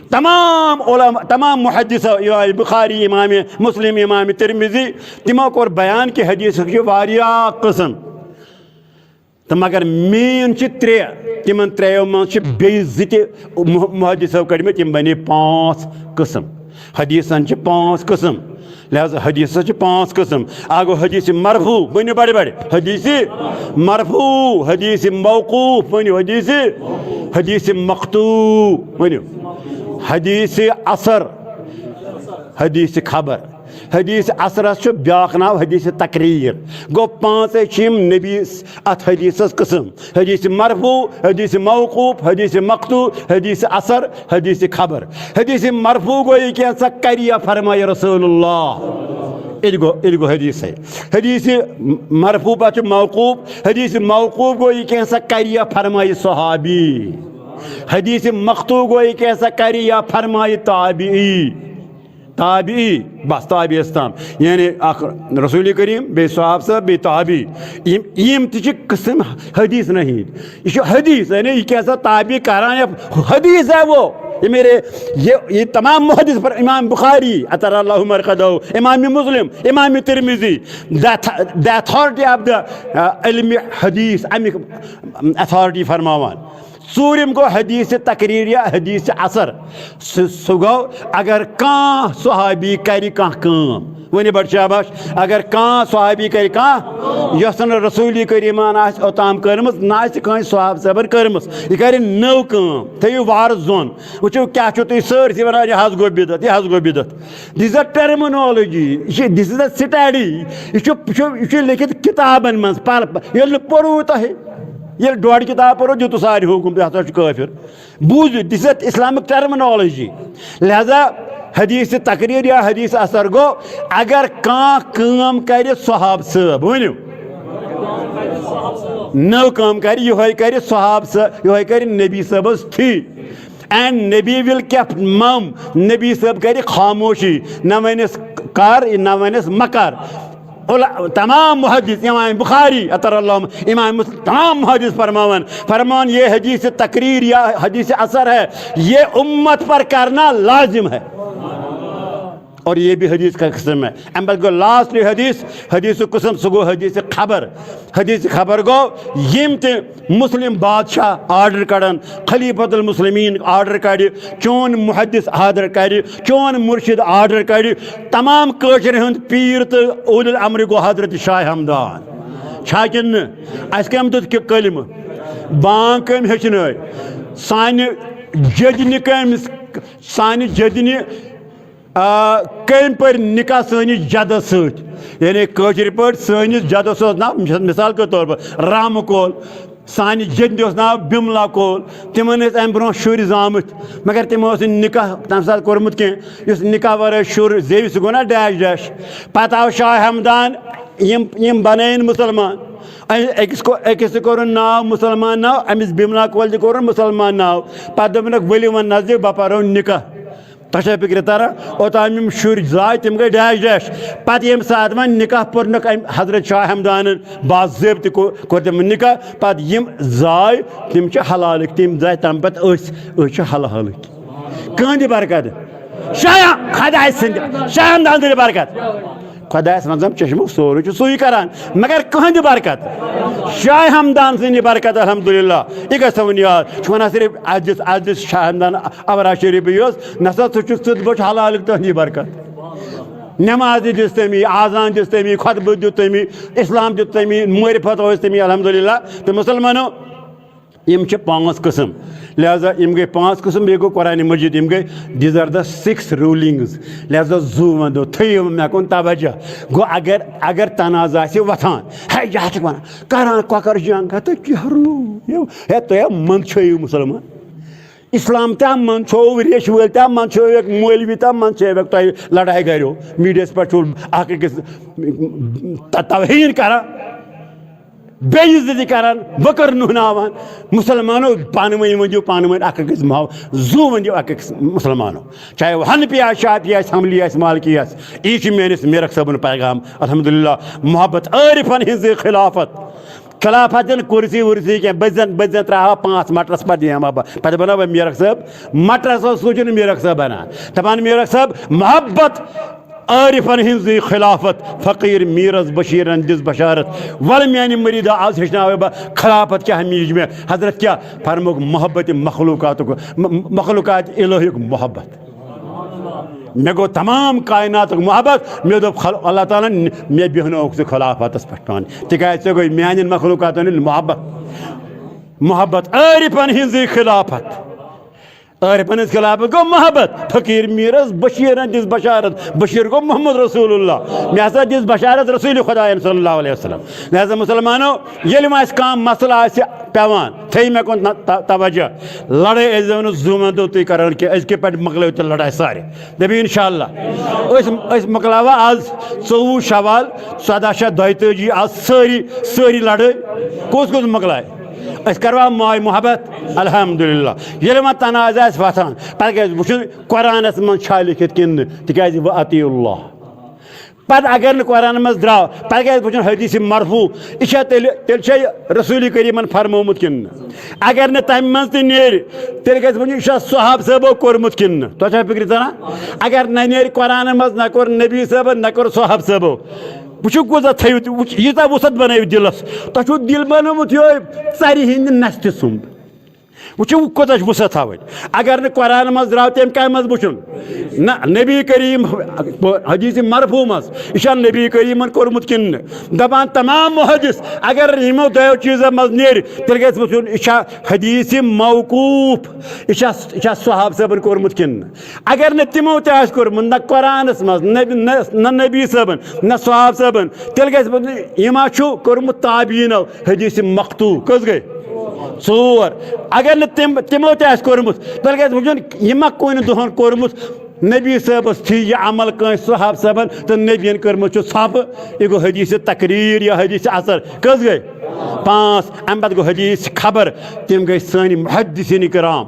تمام علماء، تمام محدثو، امام بخاری، امام مسلم، امام ترمذی، تِمو کوٚر بیان کہِ حدیثُک چھُ واریاہ قٕسم۔ تہٕ مگر main چھِ ترٛےٚ، تِمن ترٛیٚیو منٛز چھِ بیٚیہِ زٕ تہِ مح-، محدثو کٔڑمٕتۍ، تِم بنے پانٛژھ قٕسم۔ حدیثن چھِ پانٛژھ قٕسم، لہذا حدیثس چھِ پانٛژھ قٕسم۔ اکھ گوٚو حدیث مرفوع، ؤنِو بڑِ بڑِ، حدیث مرفوع، حدیث موقوف، ؤنِو حدیث، حدیث مقطوع، ؤنِو حدیث اثر، حدیث خبر۔ حدیث اثرس چھُ بیٛاکھ ناو حدیث تقریر۔ گوٚو، پانٛژے چھِ یِم نبی اتھ حدیثس قٕسم۔ حدیث مرفوع، حدیث موقوف، حدیث مقطوع، حدیث اثر، حدیث خبر۔ حدیث مرفوع گوٚو یہِ کینٛہہ سا کرِ یا فرمایہِ رسول اللہ۔ یہِ تہِ گوٚو، یہِ تہِ گوٚو حدیثے۔ حدیث مرفوع پتہٕ چھُ موقوف۔ حدیث موقوف گوٚو یہِ کینٛہہ سا کرِ یا فرمایہِ صحابی۔ حدیث مقطوع گوٚو یہِ کینٛہہ سا کرِ یا فرمایہِ تابعی۔ تابعی، بس تابعیس تام۔ یعنی اکھ رسول کریم، بیٚیہِ صحابہ صٲب، بیٚیہِ تابعی۔ یِم، یِم تہِ چھِ قٕسم حدیث نہیں۔ یہ چھُ حدیث، یعنی یہ کیسا تابع کران ہے، حدیث ہے وہ۔ یہ میرے، یہ، یہ تمام محدث پر، امام بخاری، اطر اللہ مرقدہ، امام مسلم، امام ترمذی، the, the authority of the, uh, علم حدیث، امیک authority فرماوان۔ ژوٗرِم گوٚو حدیث تقریر یا حدیث اثر۔ سُہ، سُہ گوٚو اگر کانٛہہ صحابی کرِ کانٛہہ کٲم، ؤنِو بڑٕ شاباش، اگر کانٛہہ صحابی کرِ کانٛہہ، یۄس نہٕ رسول کریٖمن آسہِ اوٚتام کٔرمٕژ، نہ آسہِ کٲنٛسہِ صحابہٕ صٲبن کٔرمٕژ، یہِ کرِ نٔو کٲم، تھٲیِو وارٕ زوٚن۔ وٕچھِو کیٛاہ چھِو تُہۍ سٲرسٕے ونان، یہِ حظ گوٚو بدعت، یہِ حظ گوٚو بدعت۔ This is a terminology، یہِ چھِ، this is a study، یہِ چھُ، یہِ چھُ، یہِ چھُ لیٚکھِتھ کِتابن منٛز، پر-، ییٚلہِ نہٕ پوٚروٕ تۄہہِ، ییٚلہِ ڈۄڈ کِتاب پٔرو، دیُتوٕ سارِ حُکُم، یہِ ہسا چھُ کٲفِر۔ بوٗزِو، this is Islamic terminology۔ لہذا حدیث تقریر یا حدیث اثر گوٚو، اگر کانٛہہ کٲم کرِ صحابہٕ صٲب، ؤنِو، نٔو کٲم کرِ، یِہوٚے کرِ صحابہٕ صٲب، یِہوٚے کرِ نبی صٲبس تھی۔ And Nabi will kept mum، نبی صٲب کرِ خاموشی، نہ ونٮ۪س کر، نہ ونٮ۪س مہ کر۔ علا-، تمام محدث، امام بخاری، اطر اللہ، امام مسلم، تمام محدث فرماوان، فرمان یہ حدیث تقریر یا حدیث اثر ہے، یہ امت پر کرنا لازم ہے۔ اور یہ بھی حدیث کا قسم ہے۔ اَمہِ پتہٕ گوٚو last حدیث، حدیث قسم، سُہ گوٚو حدیث خبر۔ حدیث خبر گوٚو، یِم تہِ مسلم بادشاہ order کڑن، خلیفۃ المسلمین order کڑِ، چون محدث order کڑِ، چون مرشد order کڑِ، تمام کٲشرِ ہُنٛد پیٖر تہٕ اولی الامر گوٚو حضرت شاہ ہمدان۔ چھا کِنہٕ نہٕ؟ اَسہِ کٔمۍ دیُت کہِ کلمہٕ؟ بانگ کٔمۍ ہیٚچھنٲے؟ سانہِ جدنہِ کٔمۍ، سانہِ جدنہِ، آ، کٔمۍ پٔرۍ نکاح سٲنِس جدس سۭتۍ؟ یعنی کٲشِر پٲٹھۍ سٲنِس جدس اوس ناو، مثال کے طور پر، رامہٕ کول۔ سانہِ جدِ اوس ناو بِملا کول۔ تِمن ٲسۍ اَمہِ برونٛہہ شُرۍ زامٕتۍ، مگر تِمو اوس نہٕ نکاح تَمہِ ساتہٕ کوٚرمُت کینٛہہ۔ یُس نکاح ورٲے شُر زیوِ، سُہ گوٚو نا dash dash۔ پتہٕ آو شاہ ہمدان، یِم، یِم بنٲیِن مُسلمان۔ أ-، أکِس کو-، أکِس تہِ کوٚرُن ناو مُسلمان ناو، أمِس بِملا کول تہِ کوٚرُن مُسلمان ناو۔ پتہٕ دوٚپُنکھ، "ؤلِو وۄنۍ نزدیٖک، بہٕ پرو نکاح۔" تۄہہِ چھا فِکرِ تران؟ اوٚتام یِم شُرۍ زاے، تِم گٔے dash dash۔ پتہٕ ییٚمہِ ساتہٕ وۄنۍ نکاح پوٚرنکھ أمۍ حضرت شاہ ہمدانن باضٲبطہٕ کو-، کوٚر تِمن نکاح، پتہٕ یِم زاے، تِم چھِ حلالٕکۍ، تِم زاے تَمہِ پتہٕ أسۍ، أسۍ چھِ حلالٕکۍ۔ کٕہٕنٛدِ برکت؟ شاہ، خۄداے سٕنٛدِ، شاہ ہمدان سٕنٛدِ برکت۔ خۄدایَس منٛز چشمُک سورُے چھُ سُے کران، مگر کٕہٕنٛدِ برکت؟ شاہ ہمدان سٕنٛدِ برکت، الحمدللہ۔ یہِ گژھِ تھاوُن یاد۔ چھُ وَنان صرف اَسہِ دِژ، اَسہِ دِژ شاہ ہمدان اورا شریٖفٕے یوت، نہ سا ژٕ چھُکھ، ژٕ، بہٕ چھُس حلالٕکۍ تُہٕنٛدی برکت۔ نماز دِژ تٔمی، اذان دِژ تٔمی، خطبہٕ دیُت تٔمی، اسلام دیُت تٔمی، معرفت ٲسۍ تٔمی، الحمدللہ۔ تہٕ مُسلمانو، یِم چھِ پانٛژھ قٕسم۔ لہذا یِم گٔے پانٛژھ قٕسم، بیٚیہِ گوٚو قرآن مجید، یِم گٔے، these are the six rulings۔ لہذا زُو وَندو، تھٲیِو مےٚ کُن توجہ۔ گوٚو اگر، اگر تنازٕ آسہِ وۄتھان، ہے، یہِ ہا چھُکھ وَنان، کران کۄکر جنگ، ہے، تُہۍ کیٛاہ روٗ-، یہِ، ہے، تُہۍ ہا منٛدچھٲیِو مُسلمان۔ اسلام تہِ ہا منٛدچھوو، ریشہِ وٲلۍ تہِ ہا منٛدچھٲوِکھ، مولوی تہِ ہا منٛدچھٲوِکھ، تۄہہِ لڑایہِ گریو، میٖڈیاہَس پٮ۪ٹھ چھُو اکھ أکِس ت-، توہین کران۔ بے عزتی کران، وکر نہناوان۔ مسلمانو، پانہٕ ؤنۍ ؤنِو، پانہٕ ؤنۍ اکھ أکِس ماو-، زُو ؤنِو اکھ أکِس مسلمانو۔ چاہے وہ حنفی آسہِ، شافعی آسہِ، حنبلی آسہِ، مالکی آسہِ۔ یہِ چھُ میٲنِس میرک صٲبُن پیغام۔ الحمدللہ، محبت عارفن ہٕنٛز خلافت۔ خلافت دِن کرسی ورسی کینٛہہ، بہٕ زن، بہٕ زن ترٛاوہا پانٛژھ مٹرس پتہٕ دِمہٕ ہا بہٕ۔ پتہٕ بناو بہٕ میرک صٲب۔ مٹرس اوس سوٗنٛچُن میرک صٲب بنان۔ دپان میرک صٲب، محبت عارفن ہٕنٛزٕے خلافت، فقیر میرس بشیرن دِژ بشارت۔ ولہٕ میانہِ مریدا، آز ہیٚچھناوے بہٕ خلافت کیٛاہ میٖج مےٚ، حضرت کیٛاہ فرموک، محبت مخلوقاتُک، م-، مخلوقات الہیُک محبت۔ مےٚ گوٚو تمام کائناتُک محبت، مےٚ دوٚپ خل-، اللہ تعالیٰ ہن، مےٚ بیہنووُکھ ژٕ خلافتس پٮ۪ٹھ پانہٕ، تِکیازِ ژےٚ گوٚو میانٮ۪ن مخلوقاتن ہُنٛد محبت۔ محبت عارفن ہٕنٛزٕے خلافت۔ عارفن ہٕنٛز خلافت گوٚو محبت۔ فقیر میرس بشیرن دِژ بشارت۔ بشیر گوٚو محمد رسول اللہ۔ مےٚ ہسا دِژ بشارت رسول خداین صلی اللہ علیہ وسلم۔ لہذا مسلمانو، ییٚلہِ وۄنۍ اَسہِ کانٛہہ مسلہٕ آسہِ پٮ۪وان، تھٲیِو مےٚ کُن نہ-، ت-، توجہ۔ لڑٲے ٲسۍزیو نہٕ زُو وَندو تُہۍ کران کینٛہہ، أزکہِ پٮ۪ٹھ مۄکلٲیِو تُہۍ لڑٲے سارے۔ دٔپِو انشاءاللہ۔ أسۍ، أسۍ مۄکلاوو آز ژوٚوُہ شوال ژۄداہ شیٚتھ دۄیتٲجی، آز سٲری، سٲری لڑٲے۔ کُس کُس مۄکلایہِ؟ أسۍ کروا ماے محبت؟ الحمدللہ۔ ییٚلہِ وۄنۍ تنازٕ آسہِ وۄتھان، پتہٕ گژھِ وٕچھُن قرآنس منٛز چھا لیکھِتھ کِنہٕ نہٕ، تِکیازِ وَأَطِیعُوا اللَّهَ۔ پتہٕ اگر نہٕ قرآن منٛز درٛاو، پتہٕ گژھِ وٕچھُن حدیث مرفوع، یہِ چھا تیٚلہِ، تیٚلہِ چھا یہِ رسول کریٖمن فرمومُت کِنہٕ نہٕ؟ اگر نہٕ تمہِ منٛز تہِ نیرِ، تیٚلہِ گژھِ وٕچھُن، یہِ چھا صحابہٕ صٲبو کوٚرمُت کِنہٕ نہٕ؟ تۄہہِ چھا فکرِ تران؟ اگر نہ نیرِ قرآن منٛز، نہ کوٚر نبی صٲبن، نہ کوٚر صحابہٕ صٲبو، وٕچھِو کوٗتاہ تھٲیِو تُہۍ، وٕچھ-، ییٖژاہ وُسعت بنٲیِو دِلس۔ تۄہہِ چھُو دِل بنومُت یِہوٚے ژرِ ہِنٛدِ نستہِ سُنٛد۔ وٕچھِو کوٗتاہ چھُ وُسعت تھاوٕنۍ۔ اگر نہٕ قرآن منٛز درٛاو، تیٚمہِ کامہِ منٛز وٕچھُن۔ نہ، نبی کریم، حدیث مرفوع منٛز، یہِ چھا نبی کریٖمن کوٚرمُت کِنہٕ نہٕ؟ دپان تمام محدث، اگر یِمو دۄیو چیٖزو منٛز نیرِ، تیٚلہِ گژھِ وٕچھُن، یہِ چھا حدیث موقوف، یہِ چھا، یہِ چھا صحابہٕ صٲبن کوٚرمُت کِنہٕ نہٕ؟ اگر نہٕ تِمو تہِ آسہِ کوٚرمُت، نہ قرآنس منٛز، نہ، نہ، نہ نبی صٲبن، نہ صحابہٕ صٲبن، تیٚلہِ گژھِ وَنُن، یہِ ما چھُ کوٚرمُت تابعیٖنو حدیث مقطوع؟ کٔژ گٔے؟ ژور۔ اگر نہٕ تِم، تِمو تہِ آسہِ کوٚرمُت، تیٚلہِ گژھِ وٕچھُن، یہِ ما کُنہِ دۄہن کوٚرمُت نبی صٲبس تھی یہِ عمل کٲنٛسہِ صحابہٕ صٲبن تہٕ نبین کٔرمٕژ چھُ ژھۄپہٕ۔ یہِ گوٚو حدیث تقریر یا حدیث اثر۔ کٔژ گٔے؟ پانٛژھ۔ امہِ پتہٕ گوٚو حدیث خبر۔ تِم گٔے سٲنۍ محدثین کرام،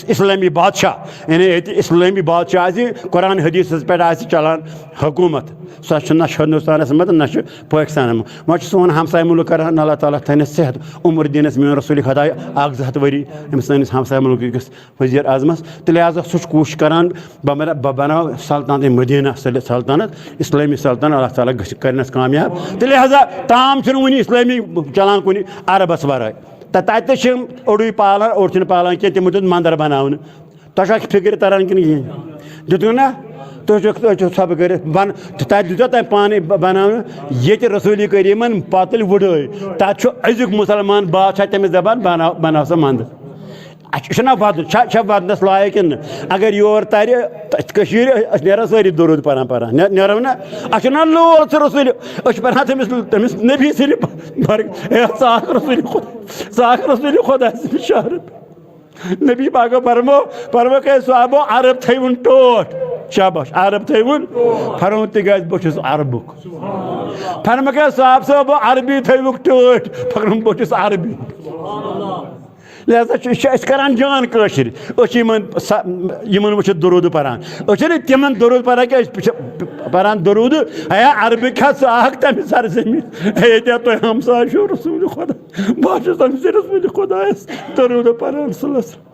اسلٲمی بادشاہ۔ یعنی ییٚتہِ اسلٲمی بادشاہ آسہِ، قرآن حدیثس پٮ۪ٹھ آسہِ چلان حکوٗمت، سۄ چھِ نہ چھِ ہندوستانس منٛز، نہ چھِ پٲکِستانس منٛز۔ وۄنۍ چھُ سون ہمساے مُلک کران، اللہ تعالیٰ تھٲینس صحت، عمر دِنس میون رسول خداے اکھ زٕ ہتھ ؤری أمِس سٲنِس ہمساے مُلکہٕ کِس وزیر اعظمس۔ تہٕ لہذا سُہ چھُ کوٗشِش کران، بہٕ بنا-، بہٕ بناو سلطنت مدینہ، سل-، سلطنت، اسلٲمی سلطنت، اللہ تعالیٰ گژھِ کرنس کامیاب۔ تہٕ لہذا تام چھُنہٕ وُنہِ اسلٲمی چلان کُنہِ عربس ورٲے۔ تہٕ تتہِ تہِ چھِ اوٚڑُے پالان، اوٚڑ چھِنہٕ پالان کینٛہہ، تِمو دیُت مندر بناونہٕ۔ تۄہہِ چھا فِکرِ تران کِنہٕ کِہیٖنۍ؟ دیُتوٕ نا؟ تُہۍ چھِو، تُہۍ چھِو ژھۄپہٕ کٔرِتھ بن-، تۄہہِ دیُتوا تۄہہِ پانَے ب-، بناونہٕ؟ ییٚتہِ رسوٗلِ کریٖمَن پاتٕلۍ وُڈٲے، تَتھ چھُ أزیُک مُسلمان بادشاہ تٔمِس دَپان، "بناو، بناو سا مندر۔" اَسہِ چھُ، چھُنہ وَدُن؟ چھا، چھا وَدنَس لایق کِنہٕ نہٕ؟ اگر یور تَرِ، تَتہِ کٔشیٖرِ، أسۍ نیرو سٲری درود پَران پَران۔ نے-، نیرو نہ؟ اَسہِ چھُنہ لول سُہ رسوٗلِ، أسۍ چھِ پَران تٔمِس، تٔمِس نبی سٕنٛدِ بَرٕ-، ہے، ژٕ اَکھ رسوٗلِ خۄدا، ژٕ اَکھ رسوٗلِ خۄدا سٕنٛدِ شہرٕ۔ نبی پاکو فرمو، فرمو کہ صحابو، عرب تھٲیوُن ٹوٹھ۔ شاباش، عرب تھٲیوُن۔ فرمو تِکیازِ بہٕ چھُس عربُک۔ فرمو کہ صحاب صٲبو، عربی تھٲیوُکھ ٹٲٹھ۔ فرمو بہٕ چھُس عربی۔ لہذا چھُ، یہِ چھِ أسۍ کران جان کٲشِر۔ أسۍ چھِ یِمن سا-، یِمن وٕچھِتھ درود پران۔ أسۍ چھِنہٕ تِمن درود پران کینٛہہ، أسۍ چھِ پران درود، ہے عربٕکۍ ہا ژٕ اکھ تمہِ سرزمین۔ ہے ییٚتہِ ہا تۄہہِ ہمساے چھُو رسول خۄدا۔ بہٕ حظ چھُس تٔمِس رسول خۄدایَس درود پران صلی اللہ علیہ وسلم۔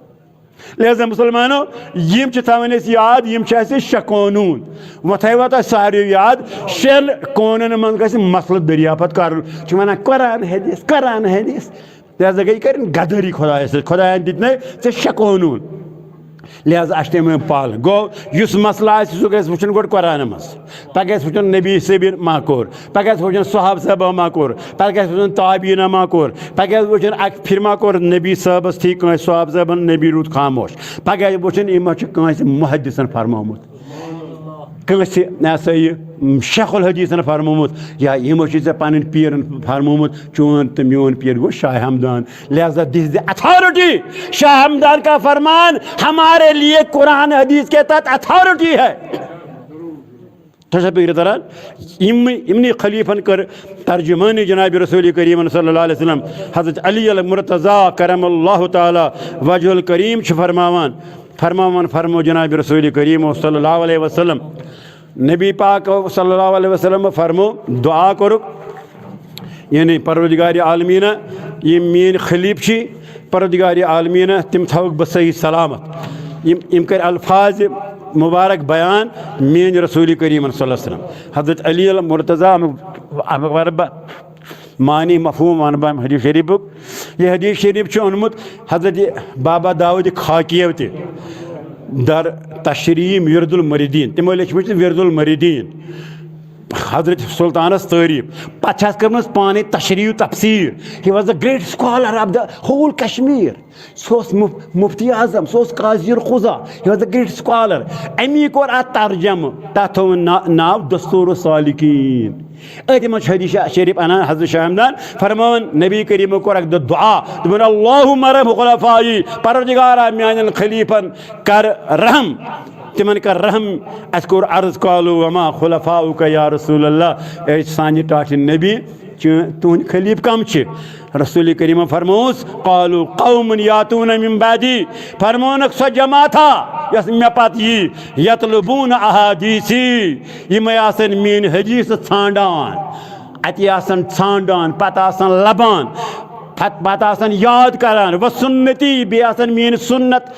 لہذا مسلمانو، یِم چھِ تھاوٕنۍ اَسہِ یاد، یِم چھِ اَسہِ شےٚ قونوٗن۔ وۄنۍ تھٲیِو تۄہہِ ساروِیو یاد، شٮ۪ن قونوٗنن منٛز گژھِ مسلہٕ دٔریافت کرُن۔ چھِ وَنان قرآن حدیث، قرآن حدیث۔ لہذا گٔے کرٕنۍ غدٲری خۄدایَس سۭتۍ۔ خۄدایَن دِتۍ نَے ژےٚ شےٚ قونوٗن۔ لہذا اَسہِ چھِ تِم پالٕنۍ۔ گوٚو، یُس مسلہٕ آسہِ، سُہ گژھِ وٕچھُن گۄڈٕ قرآنہٕ منٛز۔ پَتہٕ گژھِ وٕچھُن نبی صٲبن ما کوٚر، پَتہٕ گژھِ وٕچھُن صحابہٕ صٲبو ما کوٚر، پَتہٕ گژھِ وٕچھُن تابعیٖنہ ما کوٚر، پَتہٕ گژھِ وٕچھُن اَکہِ پھِرِ ما کوٚر نبی صٲبس تھی کٲنٛسہِ صحابہٕ صٲبن، نبی روٗد خاموش۔ پَتہٕ گژھِ وٕچھُن یہِ ما چھُ کٲنٛسہِ محدثن فرمومُت، کٲنٛسہِ، یہِ ہسا یہِ، شیخ الحدیثن فرمومُت، یا یہِ ما چھُ ژےٚ پنٕنۍ پیٖرن فرمومُت، چون تہٕ میون پیٖر گوٚو شاہ ہمدان۔ لہذا this the authority، Shah Hamdan کا فرمان ہمارے لیے قرآن حدیث کے تحت اتھارٹی ہے۔ تشبیر تران، یِم، یِمنٕے خلیفن کٔر ترجمٲنی جناب رسول کریم صلی اللہ علیہ وسلم۔ حضرت علی المرتضی کرم اللہ تعالی وجہ الکریم چھِ فرماوان، فرماوان فرمو جناب رسول کریم صلی اللہ علیہ وسلم، نبی پاک صلی اللہ علیہ وسلم فرمو، دعا کوٚرُکھ، یعنی پروردگار عالمینہ، یِم میٲنۍ خلیفہٕ چھِ، پروردگار عالمینہ، تِم تھاوکھ بہٕ صحیح سلامت۔ یِم، یِم کٔرۍ الفاظ مبارک بیان میٲنۍ رسول کریم صلی اللہ علیہ وسلم۔ حضرت علی المرتضی، اَمیُک، اَمیُک وَنہٕ بہٕ معنی مفہوم وَنہٕ بہٕ اَمہِ حدیث شریفُک۔ یہِ حدیث شریف چھُ اوٚنمُت حضرت بابا داؤد خاکیو تہِ، در تشریح ورد المریدین، تِمو لیچھمٕژ چھِ ورد المریدین۔ حضرت سلطانس تعریف، پتہٕ چھِ اَتھ کٔرمٕژ پانے تشریح و تفسیر۔ He was the great scholar of the whole Kashmir. سُہ اوس مُف-، مفتی اعظم، سُہ اوس قاضی القضا، he was the great scholar. امی کوٚر اتھ ترجمہٕ، تتھ تھوٚو نا-، ناو دستور السالکین۔ أتھۍ منٛز چھُ حدیث شریف انان حضرت شاہ ہمدان فرماوان، نبی کریمو کوٚر اکہِ دۄہ دعا، دوٚپُن، اللہم ارحم خلفائی، پروردگارا میانٮ۪ن خلیفن کر رحم، تِمن کر رحم۔ اسہِ کوٚر عرض، قالوا وما خلفاؤک یا رسول اللہ، اے سانہِ ٹاٹھہِ نبی، چٲنۍ، تُہنٛدۍ خلیفہٕ کم چھِ؟ رسول کریم فرموس، قالوا قوم یاتون من بعدی، فرمونکھ سۄ جماعتھا یۄس مےٚ پتہٕ یی، یطلبون احادیثی، یِمے آسن میٲنۍ حدیث ژھانڈان، اتی آسن ژھانڈان، پتہٕ آسن لبان، پت-، پتہٕ آسن یاد کران، و سنتی، بیٚیہِ آسن میٲنۍ سنت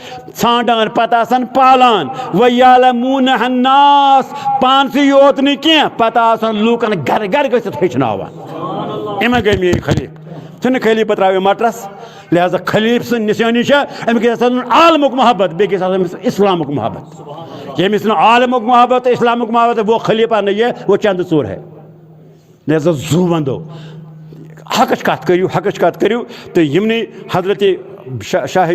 ژھانڈان، پتہٕ آسان پالان۔ وَیَعْلَمُونَ النَّاسَ، پانسٕے یوت نہٕ کینٛہہ، پتہٕ آسان لوٗکن گرٕ گرٕ گٔژھِتھ ہیٚچھناوان۔ یِمے گٔے میٲنۍ خلیٖفہٕ۔ چھُنہٕ خلیٖفہٕ ترٛاوِ مٹرس، لہذا خلیٖفہٕ سٕنٛز نِشٲنی چھےٚ، أمِس گژھِ آسُن عالمُک محبت، بیٚیہِ گژھِ آسُن أمِس اسلامُک محبت۔ ییٚمِس نہٕ عالمُک محبت تہٕ اسلامُک محبت، وہ خلیٖفہ نہیں ہے، وہ چند چور ہے۔ لہذا زُو وَندو، حقٕچ کَتھ کٔرِو، حقٕچ کَتھ کٔرِو۔ تہٕ یِمنٕے حضرت شا-، شاہ،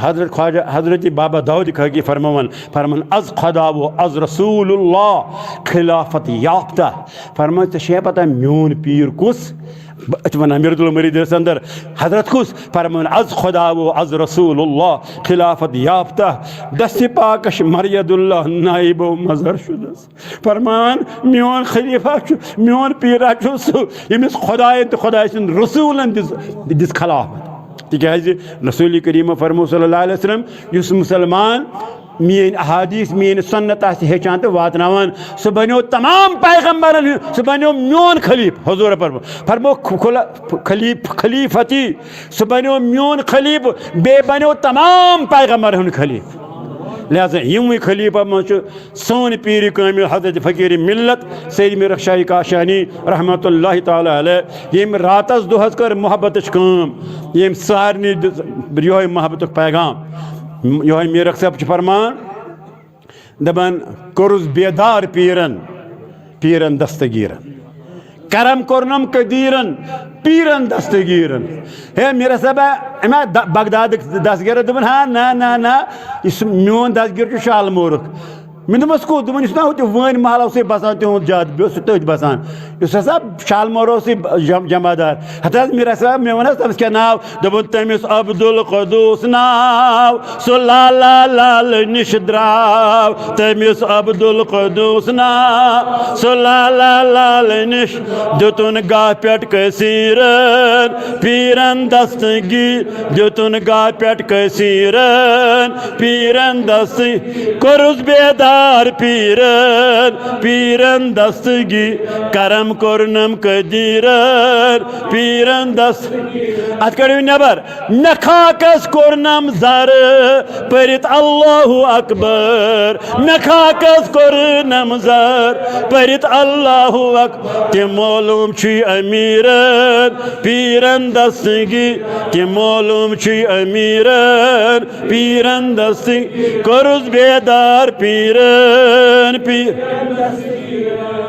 حضرت خواجہ، حضرت بابا داؤد خاکی فرماوان، فرمان، از خدا و از رسول اللہ خلافت یافتہ۔ فرمان، ژےٚ چھےٚ پتہ میون پیٖر کُس؟ بہٕ، أتھۍ وَنان میٖرۃ المریٖد یَس اندر، حضرت کُس؟ فرمان، از خدا و از رسول اللہ خلافت یافتہ، دست پاکش مر ید اللہ نائب و مظہر شدس۔ فرمان، میون خلیفہ چھُ، میون پیٖرا چھُ سُہ، ییٚمِس خدایَن تہٕ خدایہِ سٕنٛدۍ رسوٗلن دِژ، دِژ خلافت۔ تِکیٛازِ رسول کریم فرمو صلی اللہ علیہ وسلم، یُس مسلمان میٲنۍ احادیث، میٲنۍ سنت آسہِ ہیٚچھان تہٕ واتناوان، سُہ بنیو تمام پیغمبرن ہُنٛد، سُہ بنیو میون خلیفہ۔ حضور فرمو، فرمو، خلا-، خلیف-، خلیفتی، سُہ بنیو میون خلیفہ، بیٚیہِ بنیو تمام پیغمبرن ہُنٛد خلیفہ۔ لہذا یِموٕے خلیفہ منٛز چھُ سون پیٖر کٲمِل حضرت فقیٖر ملت سید میٖر اخشاہی کاشانی رحمت اللہ تعالیٰ علیہ، ییٚمۍ راتس دۄہس کٔر محبتٕچ کٲم، ییٚمۍ سارنٕے دیُت یِہوٚے محبتُک پیغام۔ یِہوٚے میٖر اخ صٲب چھُ فرمان، دپان، کوٚرُس بیدار پیٖرن، پیٖرن دستگیٖرن۔ کرم کوٚرنم قدیٖرن، پیٖرن دستگیٖرن۔ ہے میٖر صٲبہ، أمۍ ہا د-، بغدادٕکۍ دستگیٖرن دوٚپُن، ہا، نہ، نہ، نہ، یُس میون دستگیٖر چھُ شالمورُک۔ مےٚ دوٚپمَس، کوٚت؟ دوٚپُن، یُس نہ ہُتہِ وٲنۍ محل اوسُے بسان تِہُنٛد جد، بیٚیہِ اوس سُہ تٔتھۍ بسان۔ یُس ہسا شالمور اوسُے ج-، جمع دار۔ ہتہٕ حظ میٖر صٲب، مےٚ ووٚن حظ تٔمِس کیٛاہ ناو؟ دوٚپُن، تٔمِس عبدالقدوٗس ناو، سُہ لالا لال نِش درٛاو۔ تٔمِس عبدالقدوٗس ناو، سُہ لالا لال نِش۔ دیُتُن گاہ پٮ۪ٹھ کثیٖرن پیٖرن دستگیٖر، دیُتُن گاہ پٮ۪ٹھ کثیٖرن پیٖرن دستگیٖر۔ کوٚرُس بیدار یار پیرن، پیرن دستگی، کرم کوٚرنم قدیرن، پیرن دست۔ اتھ کٔڑِو نٮ۪بر۔ مےٚ خاکس کوٚرنم زر، پٔرِتھ اللہ اکبر۔ مےٚ خاکس کوٚرنم زر، پٔرِتھ اللہ اکبر۔ تِم معلوم چھُے امیرن، پیرن دستگی۔ تِم معلوم چھُے امیرن، پیرن دستگی۔ کوٚرُس بیدار پیرن، پیر۔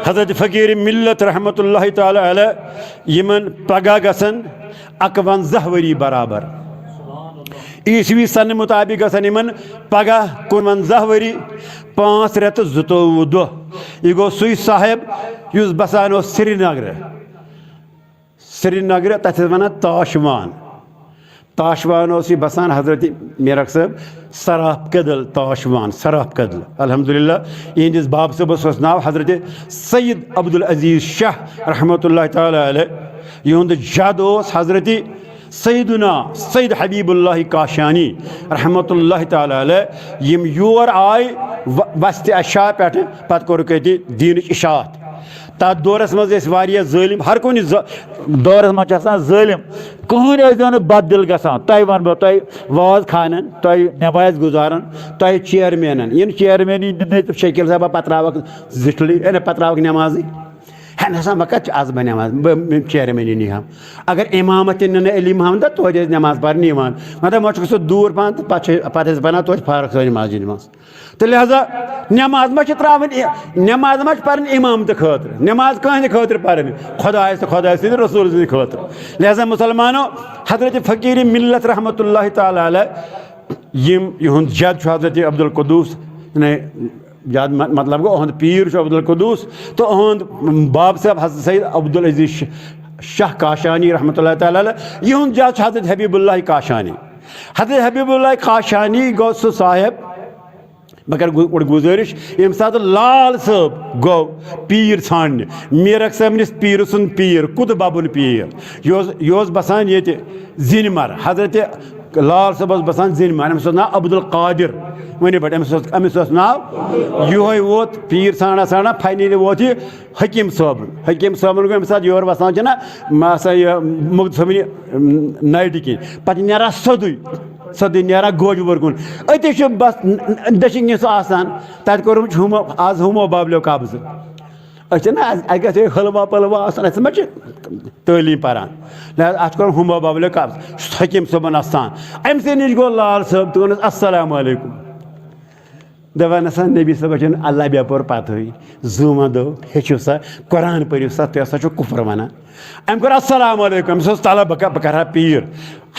حضرت فقیر ملت رحمت اللہ تعالی علیہ، یِمن پگاہ گژھن اکونزہ ؤری برابر۔ عیسوی سنہٕ مطابق گژھن یِمن پگاہ کُنونزہ ؤری، پانٛژھ رٮ۪تہٕ زٕتووُہ دۄہ۔ یہِ گوٚو سُے صاحب یُس بسان اوس سرینگرٕ۔ سرینگرٕ، تتھ ٲسۍ ونان تاشوان۔ تاشوان اوس یہِ بسان حضرت میرک صٲب، سراف کدل تاشوان، سراف کدل۔ الحمدللہ، یِہنٛدِس باب صٲبس اوس ناو حضرت سید عبدالعزیز شاہ رحمت اللہ تعالی علیہ۔ یِہُنٛد جد اوس حضرت سیدنا سید حبیب اللہ کاشانی رحمت اللہ تعالی علیہ، یِم یور آے و-، وستہِ اشاع پٮ۪ٹھٕ، پتہٕ کوٚرُکھ ییٚتہِ دیٖنٕچ اشاعت۔ تتھ دورس منٛز ٲسۍ واریاہ ظٲلم، ہر کُنہِ ظٲ-، دورس منٛز چھِ آسان ظٲلم۔ کٕہٕنۍ ٲسۍزیو نہٕ بد دل گژھان۔ تۄہہِ ونہٕ بہٕ، تۄہہِ واز خانن، تۄہہِ نمازِ گُزارن، تۄہہِ چیئرمینن، یِم چیئرمینی نٔژِتھ شکیل صٲبہ پتراوکھ زِٹھلٕے، اے نہ پتراوکھ نمازٕے۔ ہے نہ سا، وۄنۍ کتہِ چھُ از بہٕ نماز، بہٕ، بہٕ چیئرمینی نِہم۔ اگر امامت تہِ نہٕ علی محمد، توتہِ ٲسۍ نماز پرنہِ یِوان۔ مطلب، وۄنۍ چھُکھ سُہ دوٗر پہن تہٕ پتہٕ چھِ، پتہٕ ٲسۍ بنان توتہِ فارغ سٲنۍ مسجد منٛز۔ تہٕ لہذا نماز ما چھِ ترٛاوٕنۍ، نماز ما چھِ پرٕنۍ امامتہٕ خٲطرٕ، نماز کٕہٕنٛدِ خٲطرٕ پرٕنۍ، خۄدایَس تہٕ خۄدایہِ سٕنٛدِ رسول سٕنٛدِ خٲطرٕ۔ لہذا مسلمانو، حضرت فقیر ملت رحمت اللہ تعالی علیہ، یِم، یِہُنٛد جد چھُ حضرت عبدالقدوس، یعنی جد م-، مطلب گوٚو، اُہُنٛد پیٖر چھُ عبدالقدوس، تہٕ اُہُنٛد باب صاحب حضرت سید عبدالعزیز ش-، شاہ کاشانی رحمت اللہ تعالی علیہ، یِہُنٛد جد چھُ حضرت حبیب اللہ کاشانی۔ حضرت حبیب اللہ کاشانی گوٚو سُہ صاحب، بہٕ کرٕ گُ-، گۄڈٕ گُزٲرِش، ییٚمہِ ساتہٕ لال صٲب گوٚو پیٖر ژھانٛڈنہِ، میٖرک صٲبنِس پیٖرٕ سُنٛد پیٖر، قطب ببُن پیٖر، یہِ اوس، یہِ اوس بسان ییٚتہِ زِنمر۔ حضرت لال صٲب اوس بسان زِنمر، أمِس اوس ناو عبدالقادر۔ ؤنِو پٲٹھۍ، أمِس اوس، أمِس اوس ناو، یِہوٚے ووت پیٖر ژھانٛڈان ژھانٛڈان، finally ووت یہِ حکیٖم صٲبُن۔ حکیٖم صٲبُن گوٚو ییٚمہِ ساتہٕ یور وسان چھِنہ، ما سا یہِ مُغل صٲبنہِ، اُم، نایٹہِ کِنۍ۔ پتہٕ نیران سیوٚدُے، سیوٚدُے نیران گوجہِ وُر کُن۔ أتی چھُ بس دٔچھِنۍ کِنۍ سُہ آسان۔ تتہِ کوٚرمُت چھُ ہُمو، از ہُمو بابلیو قبضہٕ۔ أسۍ چھِنہ از، اَسہِ گژھِ ہے حلوا پلوا آسُن، اَسہِ ما چھِ تعلیٖم پران۔ لہذا اتھ کوٚر ہُمو بابلیو قبضہٕ۔ سُہ حکیٖم صٲبُن آسان۔ أمۍ سٕے نِش گوٚو لال صٲب تہٕ ووٚنُس، "السلام علیکم۔" دپان ہسا، نبی صٲبس چھنہٕ اللہ بیپور پتہٕے۔ زوٗ ما دو، ہیٚچھِو سا، قرآن پٔرِو سا، تُہۍ ہسا چھِو کُفر ونان۔ أمۍ کوٚر السلام علیکم، أمِس اوس طلب، بہٕ کہ-، بہٕ کرٕ ہا پیٖر۔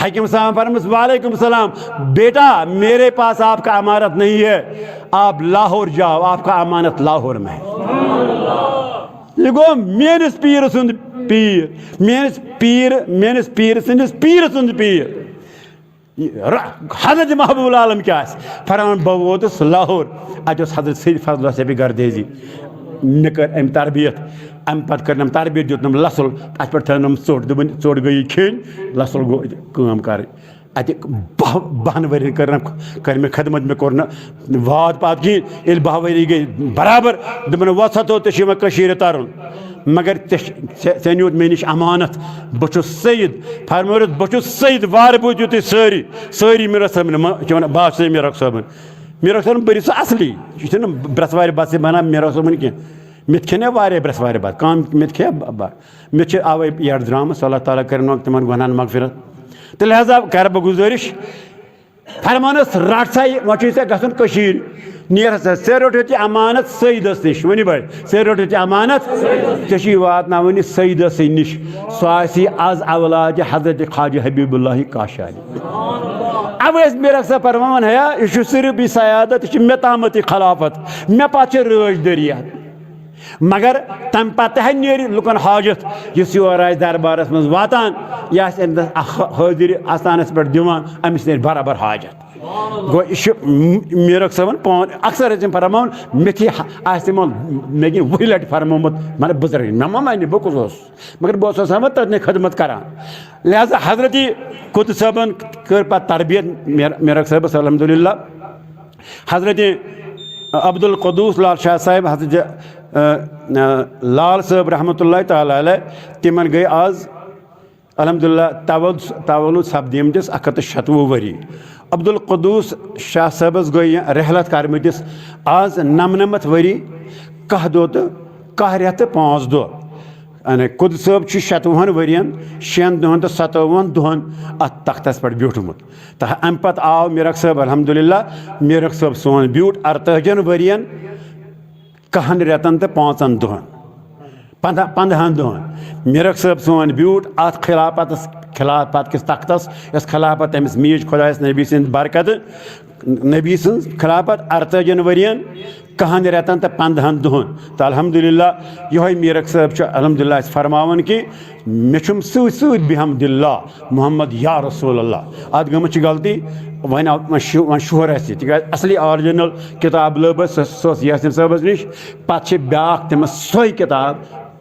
حکیم صاحب فرمس، وعلیکم السلام، بیٹا، میرے پاس آپ کا امانت نہیں ہے، آپ لاہور جاؤ، آپ کا امانت لاہور میں ہے۔ یہ گوٚو میٲنِس پیٖرٕ سُنٛد پیٖر، میٲنِس پیٖرٕ، میٲنِس پیٖرٕ سٕنٛدِس پیٖرٕ سُنٛد پیٖر۔ ر-، حضرت محبوب العالم کیٛاہ آسہِ؟ فرماوان، بہٕ ووتُس لاہور، اَتہِ اوس حضرت سید فضل اللہ صٲبِ گردیزی۔ مےٚ کٔر أمۍ تربیت، اَمہِ پتہٕ کٔرنَم تربیت، دیُتنَم لَسُل، اَتھ پٮ۪ٹھ تھٲونَم ژوٚٹ، دوٚپُن، ژوٚٹ گٔیی کھیٚنۍ، لَسُل گوٚو کٲم کَرٕنۍ۔ اَتہِ باہ، باہَن ؤرِین کٔرنَم، کٔر مےٚ خدمت، مےٚ کوٚر نہٕ واد پاد کِہیٖنۍ۔ ییٚلہِ باہ ؤری گٔے برابر، دوٚپُن، وۄتھ سا تو، ژےٚ چھُے وۄنۍ کٔشیٖرِ تَرُن۔ مگر ژےٚ چھِ، ژےٚ، ژےٚ نیوٗتھ مےٚ نِش امانت، بہٕ چھُس سید۔ فرمٲوِتھ، بہٕ چھُس سید، وارٕ بوٗزِو تُہۍ سٲری، سٲری میٖرک صٲبنہِ، مہ-، چھِ وَنان، بہٕ ہا چھُس میٖرک صٲبُن۔ میٖرک صٲبُن، بٔرِو سُہ اصلی، یہِ چھُنہٕ برٛٮ۪سوارِ بَتہٕ سۭتۍ بَنان میٖرک صٲبُن کینٛہہ۔ مےٚ تہِ کھیٚنہِ واریاہ برٛٮ۪سوارِ بَتہٕ، کانٛہہ مےٚ تہِ کھیٚیہِ بَ-، بَ-، مےٚ تہِ چھِ اَوَے یَڈ درٛامٕژ، اللہ تعالیٰ کَرِ نہٕ تِمَن گۄناہَن مغفرت۔ تہٕ لہذا کَرٕ بہٕ گُزٲرِش، فرمانس، رٹ سا یہِ، وۄنۍ چھُے ژےٚ گژھُن کٔشیٖرِ۔ نیر سا، ژےٚ روٚٹُتھ یہِ امانت سیدس نِش۔ ؤنِو بھائی، ژےٚ روٚٹُتھ یہِ امانت، ژےٚ چھُے واتناوُن یہِ سیدسٕے نِش۔ سُہ آسی از اولاد حضرت خواجہ حبیب اللہ کاشانی۔ اوے ٲسۍ میٖرک صٲب فرماوان، ہیا، یہِ چھُ صرف یہِ سیادت، یہِ چھِ مےٚ تامَتھ یہِ خلافت، مےٚ پتہٕ چھِ رٲچھ دٲری اتھ۔ مگر تمہِ پتہٕ تہِ ہا نیرِ لُکن حاجت، یُس یور آسہِ دربارس منٛز واتان، یہِ آسہِ أمِس حٲضِر آستانس پٮ۪ٹھ دِوان، أمِس نیرِ برابر حاجت۔ گوٚو، یہِ چھُ م-، میٖرک صٲبن پان اکثر ٲسۍ یِم فرماوان، مےٚ تہِ آسہِ تِمن، مےٚ کِنۍ وُہہِ لٹہِ فرمومُت، مطلب، بُزرگن، مےٚ ما وَنہِ، بہٕ کُس اوسُس؟ مگر بہٕ اوسُس آسان تٔتنٕے خدمت کران۔ لہذا حضرت قطب صٲبن کٔر پتہٕ تربیت میر-، میٖرک صٲبس، الحمدللہ۔ حضرت عبدالقدوس لال شاہ صاحب حضرت ج-، آ، آ، لال صٲب رحمتہ اللہ تعالیٰ علیہ، تِمن گٔے آز الحمدللہ تولد، تولد سپدیمتِس اکھ ہتھ تہٕ شتوُہ ؤری۔ عبدالقدوس شاہ صٲبس گٔے یہِ رحلت کرمٕتِس آز نمنمتھ ؤری، کاہ دۄہ تہٕ کاہ رٮ۪تھ تہٕ پانٛژھ دۄہ۔ یعنی قدس صٲب چھُ شتوُہن ؤرین، شٮ۪ن دۄہن تہٕ ستووُہن دۄہن اتھ تختس پٮ۪ٹھ بیوٗٹھمُت۔ تہٕ امہِ پتہٕ آو میرک صٲب، الحمدللہ، میرک صٲب سون بیوٗٹھ ارتٲجن ؤرین، کاہن رٮ۪تن تہٕ پانٛژن دۄہن، پندہ-، پندہن دۄہن۔ میرک صٲب سون بیوٗٹھ اتھ خلافتس، خلافت کِس تختس، یۄس خلافت تٔمِس میٖج خۄدایس نبی سٕنٛدِ برکتہٕ، نبی سٕنٛز خلافت ارتٲجن ؤرین، کاہن رٮ۪تن تہٕ پندہن دۄہن۔ تہٕ الحمدللہ، یِہوٚے میرک صٲب چھُ الحمدللہ اَسہِ فرماوان کہِ مےٚ چھُم سۭتۍ سۭتۍ بحمد اللہ محمد یا رسول اللہ۔ اتھ گٔمٕژ چھِ غلطی، وۄنۍ آو، وۄنۍ شُ-، وۄنۍ شُہر اَسہِ یہِ، تِکیٛازِ اصلی original کِتاب لٔب اَسہِ، سۄ، سۄ ٲس یاسین صٲبس نِش۔ پتہٕ چھِ بیٛاکھ تٔمِس سۄے کِتاب،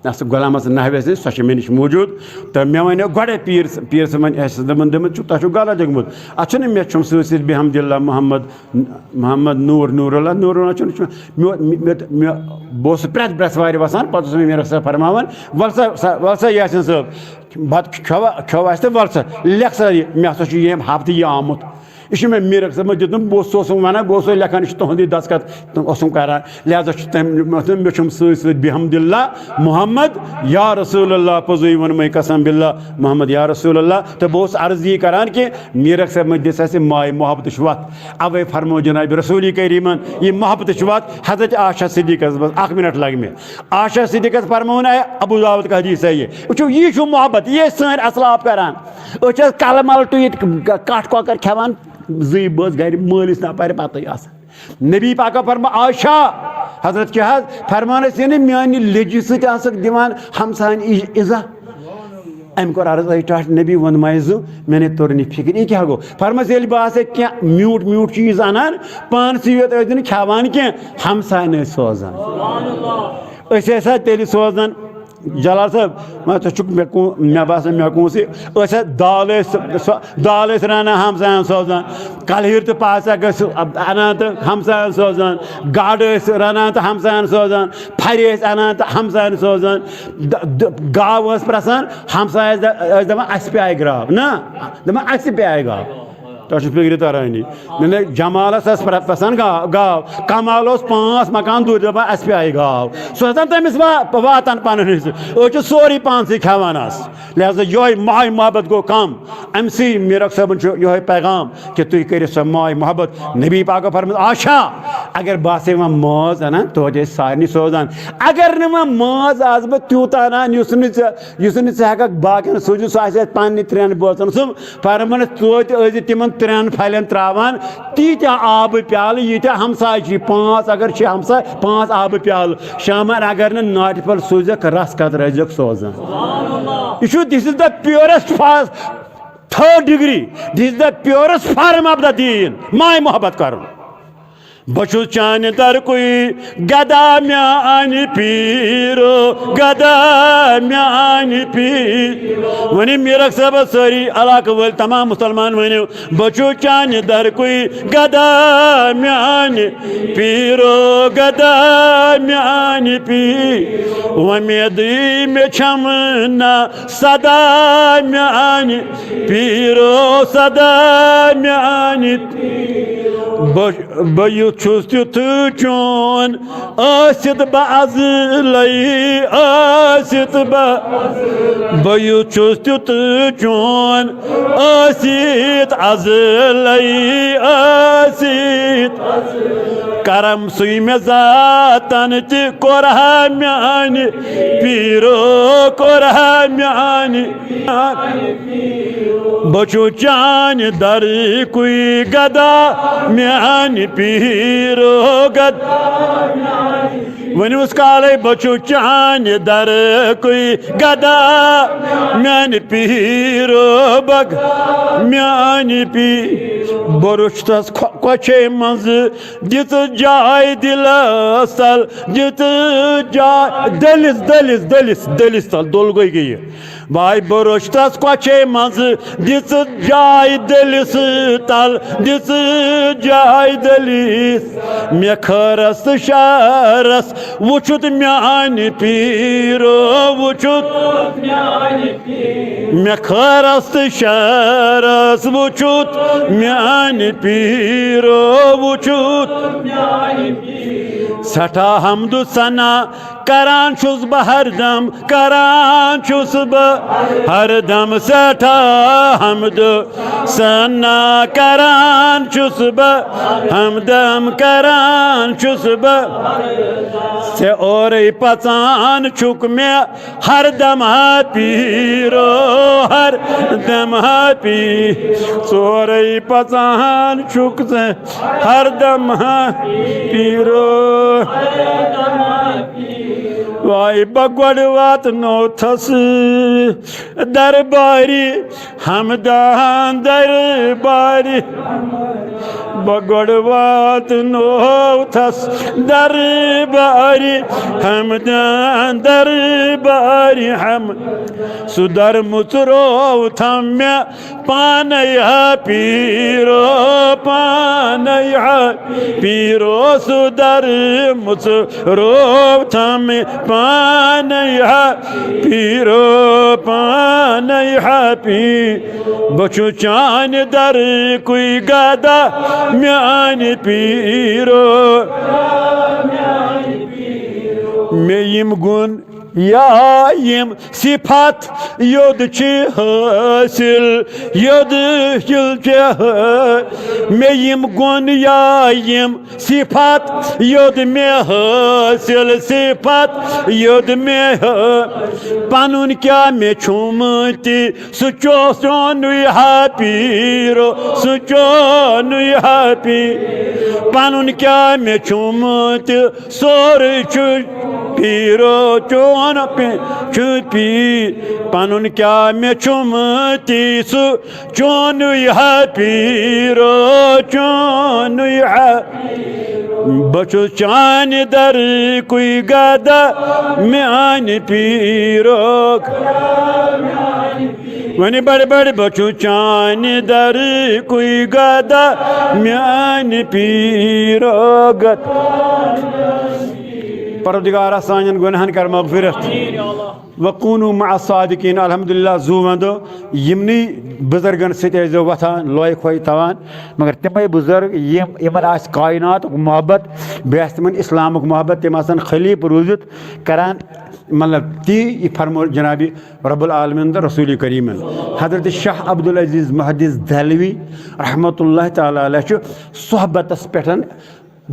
یۄس غلام حسن نحویس نِش، سۄ چھِ مےٚ نِش موٗجوٗد۔ تہٕ مےٚ وَنیو گۄڈَے پیٖر، پیٖر صٲبن، اَسہِ دوٚپُن، دوٚپُن، "چھُ، تۄہہِ چھُو غلط لیوٚکھمُت۔ اَتھ چھُنہٕ مےٚ چھُم سۭتۍ سۭتۍ بحمد اللہ محمد، محمد نوٗر، نوٗر اللہ، نوٗر اللہ چھُنہٕ، چھُنہٕ۔" مےٚ، مےٚ، مےٚ، بہٕ اوسُس پرٛٮ۪تھ برٛٮ۪سوارِ وَسان، پتہٕ اوس مےٚ میرک صٲب فرماوان، "وَلہٕ سا، سا، وَلہٕ سا یاسین صٲب، بَتہٕ کھٮ۪وا، کھٮ۪وا اَسہِ تہٕ وَلہٕ سا، لیکھ سا یہِ، مےٚ ہسا چھُ ییٚمہِ ہفتہٕ یہِ آمُت۔ یہِ چھُ مےٚ میٖرک صٲبَس دیُتمُت، بہٕ اوسُس اوسُم وَنان، بہٕ اوسُس لیکھان، یہِ چھُ تُہُنٛدُے دستخط، تِم اوسُم کران، لہذا چھُ تٔمۍ، مےٚ چھُم سۭتۍ سۭتۍ بحمد اللہ محمد یا رسول اللہ، پوٚزُے ووٚنمَے قسم باللہ محمد یا رسول اللہ۔" تہٕ بہٕ اوسُس عرض یی کران کہِ میٖرک صٲبَس دِژ اَسہِ ماے محبتٕچ وَتھ، اَوَے فرموو جناب رسول کریٖمَن یہِ محبتٕچ وَتھ حضرت عائشہ صدیقہ منٛز۔ اکھ منٹ لگہِ مےٚ۔ عائشہ صدیقہ فرمووُن، اے ابو داؤد کا حدیث ہے یہِ۔ وٕچھِو، یہِ چھُ محبت، یہِ ٲسۍ سٲنۍ اسلاف کران۔ أسۍ چھِ کلہٕ مل ٹُوِتھ ک-، کٹھ کۄکر کھٮ۪وان، زٕے بٲژ گرِ مٲلِس نفرِ بتہٕ آسان۔ نبی پاکا فرما، عائشہ، حضرت کیٛاہ حظ فرمان ٲسۍ، یعنی میانہِ لیٚجہِ سۭتۍ آسکھ دِوان ہمساین اِج-، اِزا۔ أمۍ کوٚر عرض، "اے ٹاٹھ نبی، ووٚنمَے زُ، مےٚ نے توٚر نہٕ فِکرِ، یہِ کیٛاہ گوٚو؟" فرمس، ییٚلہِ بہٕ آسے کینٛہہ میوٗٹھ میوٗٹھ چیٖز اَنان، پانسٕے یوت ٲسۍ نہٕ کھٮ۪وان کینٛہہ، ہمساین ٲسۍ سوزان۔ أسۍ ٲسۍ ہا تیٚلہِ سوزان، جلال صٲب، وۄنۍ ژٕ چھُکھ مےٚ کُن، مےٚ باسان مےٚ کُن سٕے، أسۍ ہا دال ٲسۍ، سۄ دال ٲسۍ رَنان ہمساین سوزان، کلہٕ ہیٖر تہٕ پاسک ٲسۍ اَنان تہٕ ہمساین سوزان، گاڈٕ ٲسۍ رَنان تہٕ ہمساین سوزان، پھرِ ٲسۍ اَنان تہٕ ہمساین سوزان، د-، د-، گاو ٲس پرٛسان، ہمساے ٲسۍ د-، ٲسۍ دَپان، "اَسہِ پیٛایہِ گرٛاو"، نہ، دَپان، "اَسہِ پیٛایہِ گاو"۔ تۄہہِ چھُ فِکرِ ترٲنی۔ مےٚ، مےٚ جمالس ٲس پرٛ-، پسنٛد گا-، گاو۔ کمال اوس پانٛژھ مکان دوٗرِ دپان، "اسہِ پیٚیہِ گاو۔" سُہ ٲسۍ تٔمِس وا-، واتان پنُن حصہٕ۔ أسۍ چھِ سورُے پانسٕے کھٮ۪وان آز۔ لہذا یۄہے ماے محبت گوٚو کم۔ أمۍ سٕے میٖرک صٲبن چھُ یۄہے پیغام کہِ تُہۍ کٔرِو سۄ ماے محبت۔ نبی پاکو فرموو، "آشا، اگر بہٕ آسہٕ وۄنۍ مٲنٛز انان، توتہِ ٲسۍ سارنٕے سوزان۔ اگر نہٕ وۄنۍ مٲنٛز آسہٕ بہٕ تیوٗتاہ انان، یُس نہٕ ژےٚ، یُس نہٕ ژٕ ہٮ۪ککھ باقین سوٗزِتھ، سُہ آسہِ اَسہِ پننہِ ترٛٮ۪ن بٲژن سُنٛد۔" فرمانس توتہِ ٲسۍ زِ تِمن ترٛٮ۪ن پھلٮ۪ن تراوان تیٖتیٛاہ آبہٕ پیالہٕ، ییٖتیٛاہ ہمسایہِ چھِ، پانٛژھ اگر چھِ ہمسایہِ، پانٛژھ آبہٕ پیالہٕ۔ شامن اگر نہٕ ناٹہِ پھل سوٗزکھ، رس قطرٕ ٲسۍزیوکھ سوزان۔ یہِ چھُ، this is the purest form، third degree، this is the purest form of the deen، ماے محبت کرُن۔ بہٕ چھُس چانہِ درکُے گدا میانہِ پیٖرو، گدا میانہِ پیٖر۔ ؤنِو میٖرک صٲبس سٲری علاقہٕ وٲلۍ تمام مُسلمان ؤنِو، بہٕ چھُس چانہِ درکُے گدا میانہِ پیٖرو، گدا میانہِ پیٖر۔ وۄمیدٕے مےٚ چھَم نہ سدا میانہِ پیٖرو، سدا میانہِ۔ بہٕ، بہٕ یُتھ چھُس تیُتھ چون، ٲسِتھ بہٕ ازلے، ٲسِتھ بہٕ، بہٕ یُتھ چھُس تیُتھ چون، ٲسِتھ ازلے، ٲسِتھ۔ کرم سُے مےٚ ذاتن تہِ کوٚرہا میانہِ پیٖرو، کوٚرہا میانہِ۔ بہٕ چھُس چانہِ درکُے گدا، میانہِ پیٖرو گدا۔ ؤنِو اس کالے، بہٕ چھُس چانہِ درکُے گدا، میانہِ پیٖرو بگ، میانہِ پی۔ بہٕ روٚچھتس کھۄ-، کۄچھے منٛز دِژ جاے دِلس تل، دِژ جاے دٔلِس، دٔلِس، دٔلِس، دٔلِس تل، دُل گوٚے گٔیہِ۔ واے برٛوش تس کۄچھے منٛز دِژ جاے دٔلِس تل، دِژ جاے دٔلِس۔ مےٚ خٲرس تہٕ شارس وُچھُتھ میانہِ پیٖرو وُچھُتھ۔ مےٚ خٲرس تہٕ شارس وُچھُتھ میانہِ پیٖرو وُچھُتھ۔ سٮ۪ٹھاہ حمد و ثنا کران چھُس بہٕ ہر دم، کران چھُس بہٕ ہر دم سٮ۪ٹھاہ حمد و ثنا کران چھُس بہٕ، ہمدم کران چھُس بہٕ۔ ژےٚ اورَے پَژان چھُکھ مےٚ ہر دم ہا پیٖرو، ہر دم ہا پی-، ژورَے پَژان چھُکھ ژےٚ ہر دم ہا پیٖرو۔ واے بہٕ گۄڈٕ واتنوتھس دربارِ ہمدان دربارِ، بہٕ گۄڈٕ واتنوتھس دربارِ ہمدان دربارِ ہم۔ سُہ درمُژروتھم مےٚ پانے ہا پیٖرو، پانے ہا پیٖرو۔ سُہ درمُژروتھم پانے ہا پیٖرو، پانے ہا پی-، بہٕ چھُس چانہِ درکُے گدا میانہِ پیٖرو۔ مےٚ یِم گُن یا یِم صفت یوٚد چھِ حٲصِل، یوٚد چھِ حٲ-، مےٚ یِم گُن یا یِم صفت یوٚد مےٚ حٲصِل، صفت یوٚد مےٚ حٲ-، پنُن کیٛاہ مےٚ چھُم تہِ سُہ چو-، چونُے ہا پیٖرو، سُہ چونُے ہا پی-، پنُن کیٛاہ مےٚ چھُم تہِ سورُے چھُ پیٖرو چون پی-، چھُ پی-، پنُن کیٛاہ مےٚ چھُم تہِ سُہ چونُے ہا پیٖرو، چونُے ہا۔ بہٕ چھُس چانہِ درکُے گدا میانہِ پیٖرو۔ وۄنۍ بڑِ بڑِ بہٕ چھُس چانہِ درکُے گدا میانہِ پیٖرو۔ پروردگارا سانٮ۪ن گۄناہن کر مغفرت۔ وکونوا مع الصادقین۔ الحمدللہ، زو وندو یِمنٕے بزرگن سۭتۍ ٲسۍزیو وۄتھان، لوے کھوے تھاوان۔ مگر تِمے بزرگ یِم، یِمن آسہِ کائناتُک محبت، بیٚیہِ آسہِ تِمن اسلامُک محبت، تِم آسن خلیٖفہٕ روٗزِتھ کران، مطلب، تی یہِ فرمو جنابِ رب العالمین تہٕ رسول کریمن۔ حضرت شاہ عبدالعزیز محدث دہلوی رحمتہ اللہ تعالیٰ علیہ چھُ صحبتس پٮ۪ٹھ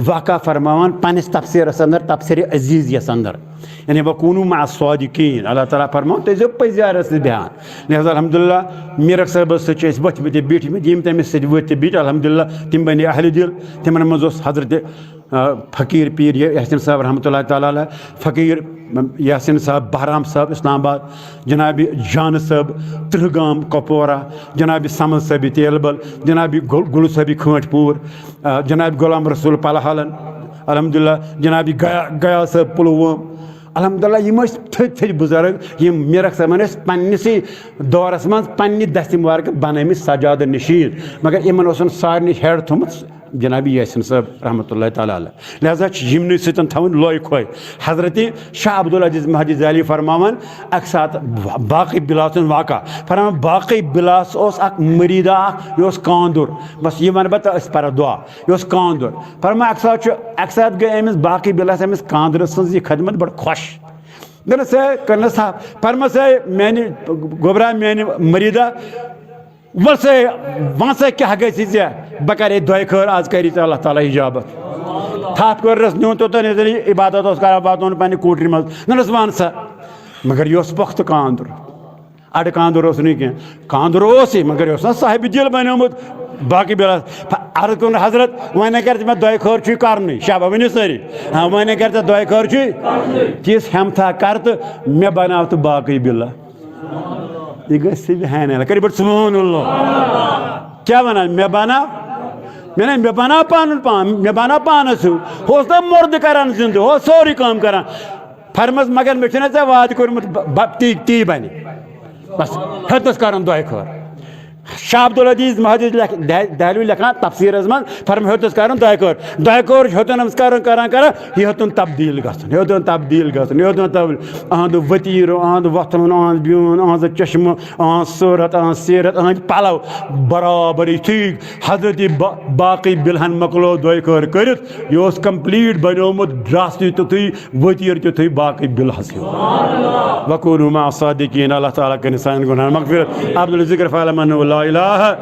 واقعہ فرماوان پننِس تفسیرس اندر، تفسیر عزیز یس اندر، یعنی وکونوا مع الصادقین، اللہ تعالیٰ فرماوان تُہۍ ٲسۍزیو پٔزۍ یارس سۭتۍ بیٚہان۔ لہذا الحمدللہ میرک صٲبس سۭتۍ چھِ أسۍ ؤتھۍ مٕتۍ تہٕ بیٖٹھۍ مٕتۍ، یِم تٔمِس سۭتۍ ؤتھۍ تہٕ بیٖٹھۍ، الحمدللہ تِم بنے اہل دل۔ تِمن منٛز اوس حضرت، آ، فقیٖر پیٖر یحسن صٲب رحمتہ اللہ تعالیٰ علیہ، فقیٖر یحسن صٲب بہرام صٲب اسلام آباد، جناب جان صٲب ترہ گام کپورہ، جناب صمد صٲب تیل بل، جناب گل-، گل صٲب کھٲنٹھ پوٗر، آ، جناب غلام رسول پلہالن، الحمدللہ، جناب گیا، گیا صٲب پلووم۔ الحمدللہ، یِم ٲسۍ تھٔدۍ تھٔدۍ بُزرگ، یِم میرک صٲبن ٲسۍ پننِسٕے دورس منٛز پننہِ دستہِ مبارکہٕ بنٲومٕتۍ سجادٕ نشین، مگر یِمن اوسُن سارنٕے ہیڈ تھوٚمُت جناب یاسین صٲب رحمتہ اللہ تعالیٰ علیہ۔ لہذا چھِ یِمنٕے سۭتۍ تھاوٕنۍ لوے کھوے۔ حضرت شاہ عبدالعزیز محدث دہلوی فرماوان، اکہِ ساتہٕ باقی بلاسُن واقعہ، فرماوان، باقی بلاس اوس اکھ مریٖدہ اکھ، یہِ اوس کاندُر، بس یہِ ونہٕ بہٕ تہٕ أسۍ پرو دعا۔ یہِ اوس کاندُر۔ فرمایا، اکہِ ساتہٕ چھُ، اکہِ ساتہٕ گٔے أمِس باقی بِلس أمِس کاندرٕ سٕنٛز یہِ خدمت بڑٕ خۄش۔ دوٚپنس، "ہے"، کٔرنس تھپھ۔ فرمٲس، "ہے میانہِ گوٚبرا، میانہِ مریٖدا، وَل سا، وَن سا کیٛاہ گژھِ ژےٚ؟ بہٕ کرے دۄیہِ خٲر، آز کری ژےٚ اللہ تعالیٰ اجابت۔" تھپھ کٔرنس، نیوٗن توٚتن ییٚتٮ۪ن یہِ عبادت اوس کران، واتنووُن پننہِ کوٹرِ منٛز۔ دوٚپنس، "وَن سا۔" مگر یہِ اوس پۄختہٕ کاندُر۔ اَڑٕ کاندُر اوس نہٕ کینٛہہ، کاندُر اوس یہِ، مگر یہِ اوس نا صاحبِ دِل بنیومُت۔ باقٕے بیٚیہِ ٲس عرض کوٚرمُت، "حضرت، وۄنۍ اگر ژٕ مےٚ دۄیہِ خٲر چھُے کرنُے، شابا، ؤنِو سٲری، ہاں، وۄنۍ اگر ژےٚ دۄیہِ خٲر چھُے، تِژھ ہٮ۪متھا کر تہٕ مےٚ بناو تہٕ باقٕے بِلہٕ۔" یہِ گژھِ سُبحان اللہ، کٔرِو بٔڑ سُبحان اللہ۔ کیٛاہ وَنان؟ مےٚ بناو، مےٚ نہ، مےٚ بناو پَنُن پان، مےٚ بناو پانَس ہیوٗ۔ ہُہ اوس نا مُردٕ کران زِندٕ، ہُہ اوس سورُے کٲم کران۔ فرمٲس، "مگر مےٚ چھُنہ ژےٚ وعدٕ کوٚرمُت، بہ-، بہ-، تی، تی بَنہِ۔" بس، ہیوٚتنَس کَرُن دۄیہِ خٲر۔ شاہ عبدالعزیز محدث لیکھ-، دہ-، دہلوی لیکھان تفسیٖرَس منٛز، فرمٲے ہیوٚتنَس کَرُن دۄیہِ خٲر۔ دۄیہِ خٲر ہیوٚتُن أمِس کَرُن، کَران، کَران، یہِ ہیوٚتُن تبدیٖل گژھُن، ہیوٚتُن تبدیٖل گژھُن، ہیوٚتُن تبدیٖل۔ أہنٛدِ ؤتیٖرٕ، أہنٛد وۄتھُن، أہنٛز بیوٗن، أہنٛز چشمہٕ، أہنٛز صوٗرت، أہنٛز سیٖرت، أہنٛدۍ پَلو برابر یِتھُے حضرت با-، باقی بِلہَن مۄکلو دۄیہِ خٲر کٔرِتھ، یہِ اوس complete بنیومُت، dress تہِ تیُتھُے، ؤتیٖر تیُتھُے، باقٕے بِلہَس ہیوٗ۔ وَکُونُوا مَعَ الصَّادِقِیٖن، اللہ تعالیٰ کٔرِنۍ سانٮ۪ن گۄناہَن مغفرت۔ عبدالذکر فعل من لا الہ،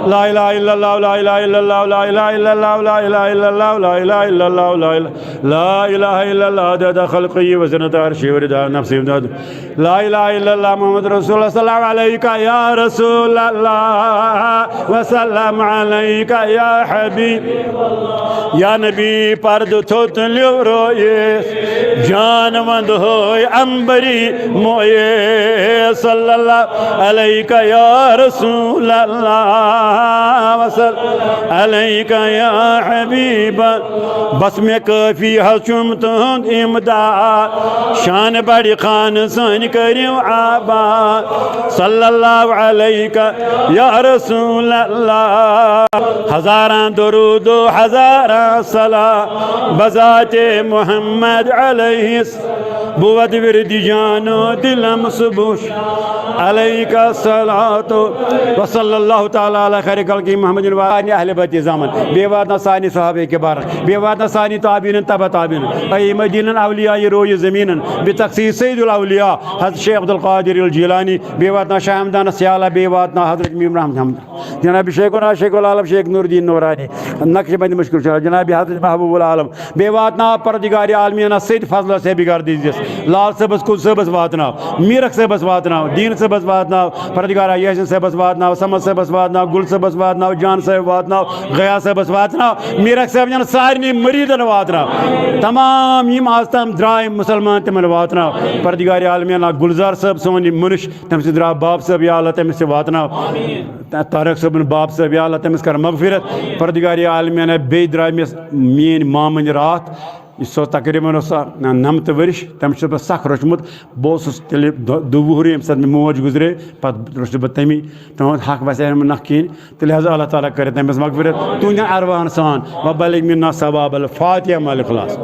لا الہ الا اللہ، لا الہ الا اللہ، لا الہ الا اللہ، لا الہ الا اللہ، لا الہ الا اللہ، لا الہ، لا الہ الا اللہ، عدد خلقہ و زنت عرشہ و رضا نفسہ و زنت لا الہ الا اللہ محمد رسول اللہ، سلام علیک یا رسول اللہ، وسلام علیک یا حبیب۔ یا نبی پردٕ تھوٚد لیورٲیِس، جان وند ہوے امبری مویے، صلی اللہ علیک یا رسول اللہ، وسلم علیک یا حبیب۔ بس مےٚ کٲفی حظ چھُم تُہُنٛد امداد، شان بڑِ خان سٲنۍ کٔرِو آباد، صلی اللہ علیک یا رسول اللہ۔ ہزاران درود و ہزاران سلام بذات محمد علیہ الس-، بود ورد جان و دلم سبوش علیک الصلاۃ و صلی اللہ تعالیٰ علی خیر خلقہ محمد و علی اہل بیت زامن۔ بیٚیہِ واتناو سارنٕے صحابہ کبارن، بیٚیہِ واتناو سارنٕے تابعین، تبع تابعین، ائمہ دینن، اولیاء روی زمینن، بتخصیص سید الاولیاء حضرت شیخ عبدالقادر الجیلانی، بیٚیہِ واتناو شاہ ہمدانس یا اللہ، بیٚیہِ واتناو حضرت میم رحمت حمد، جناب شیخنا شیخ العالم شیخ نور الدین نورانی، نقشبند مشکل شرح، جناب حضرت محبوب العالم، بیٚیہِ واتناو پردگار عالمین سید فضل صاحب گردیزیس، لال صٲبس، کُل صٲبس واتناو، میرک صٲبس واتناو، دین صٲبس واتناو، پردگار یاسین صٲبس واتناو، صمد صٲبس واتناو، گل صٲبس واتناو، جان صٲب واتناو، غیا صٲبس واتناو، میرک صٲب جان سارنٕے مریدن واتناو، تمام یِم آز تام درٛاے مسلمان تِمن واتناو۔ پردگار عالمین گلزار صٲب سون یہِ مُنش، تٔمِس تہِ درٛاو باب صٲب یا اللہ تٔمِس تہِ واتناو۔ طارق صٲبُن باب صٲب یا اللہ تٔمِس کر مغفرت۔ پردگار عالمین بیٚیہِ درٛاے مےٚ میٲنۍ مامٕنۍ راتھ، یُس سُہ تقریباً اوس سُہ نَمتہٕ ؤرِش، تٔمِس چھُس بہٕ سخ روٚچھمُت۔ بہٕ اوسُس تیٚلہِ دُ-، دُوُہُرٕے ییٚمہِ ساتہٕ مےٚ موج گُزرے، پتہٕ روٚچھُس بہٕ تٔمی۔ تُہُنٛد حق وسہِ ہے نہٕ مےٚ نکھ کِہیٖنۍ۔ تیٚلہِ حظ اللہ تعالیٰ کٔرِتھ تٔمِس مغفرت۔ تُہٕنٛدٮ۪ن ارواحن سان۔ وبلغ منا ثواب الفاتحہ مع الاخلاص۔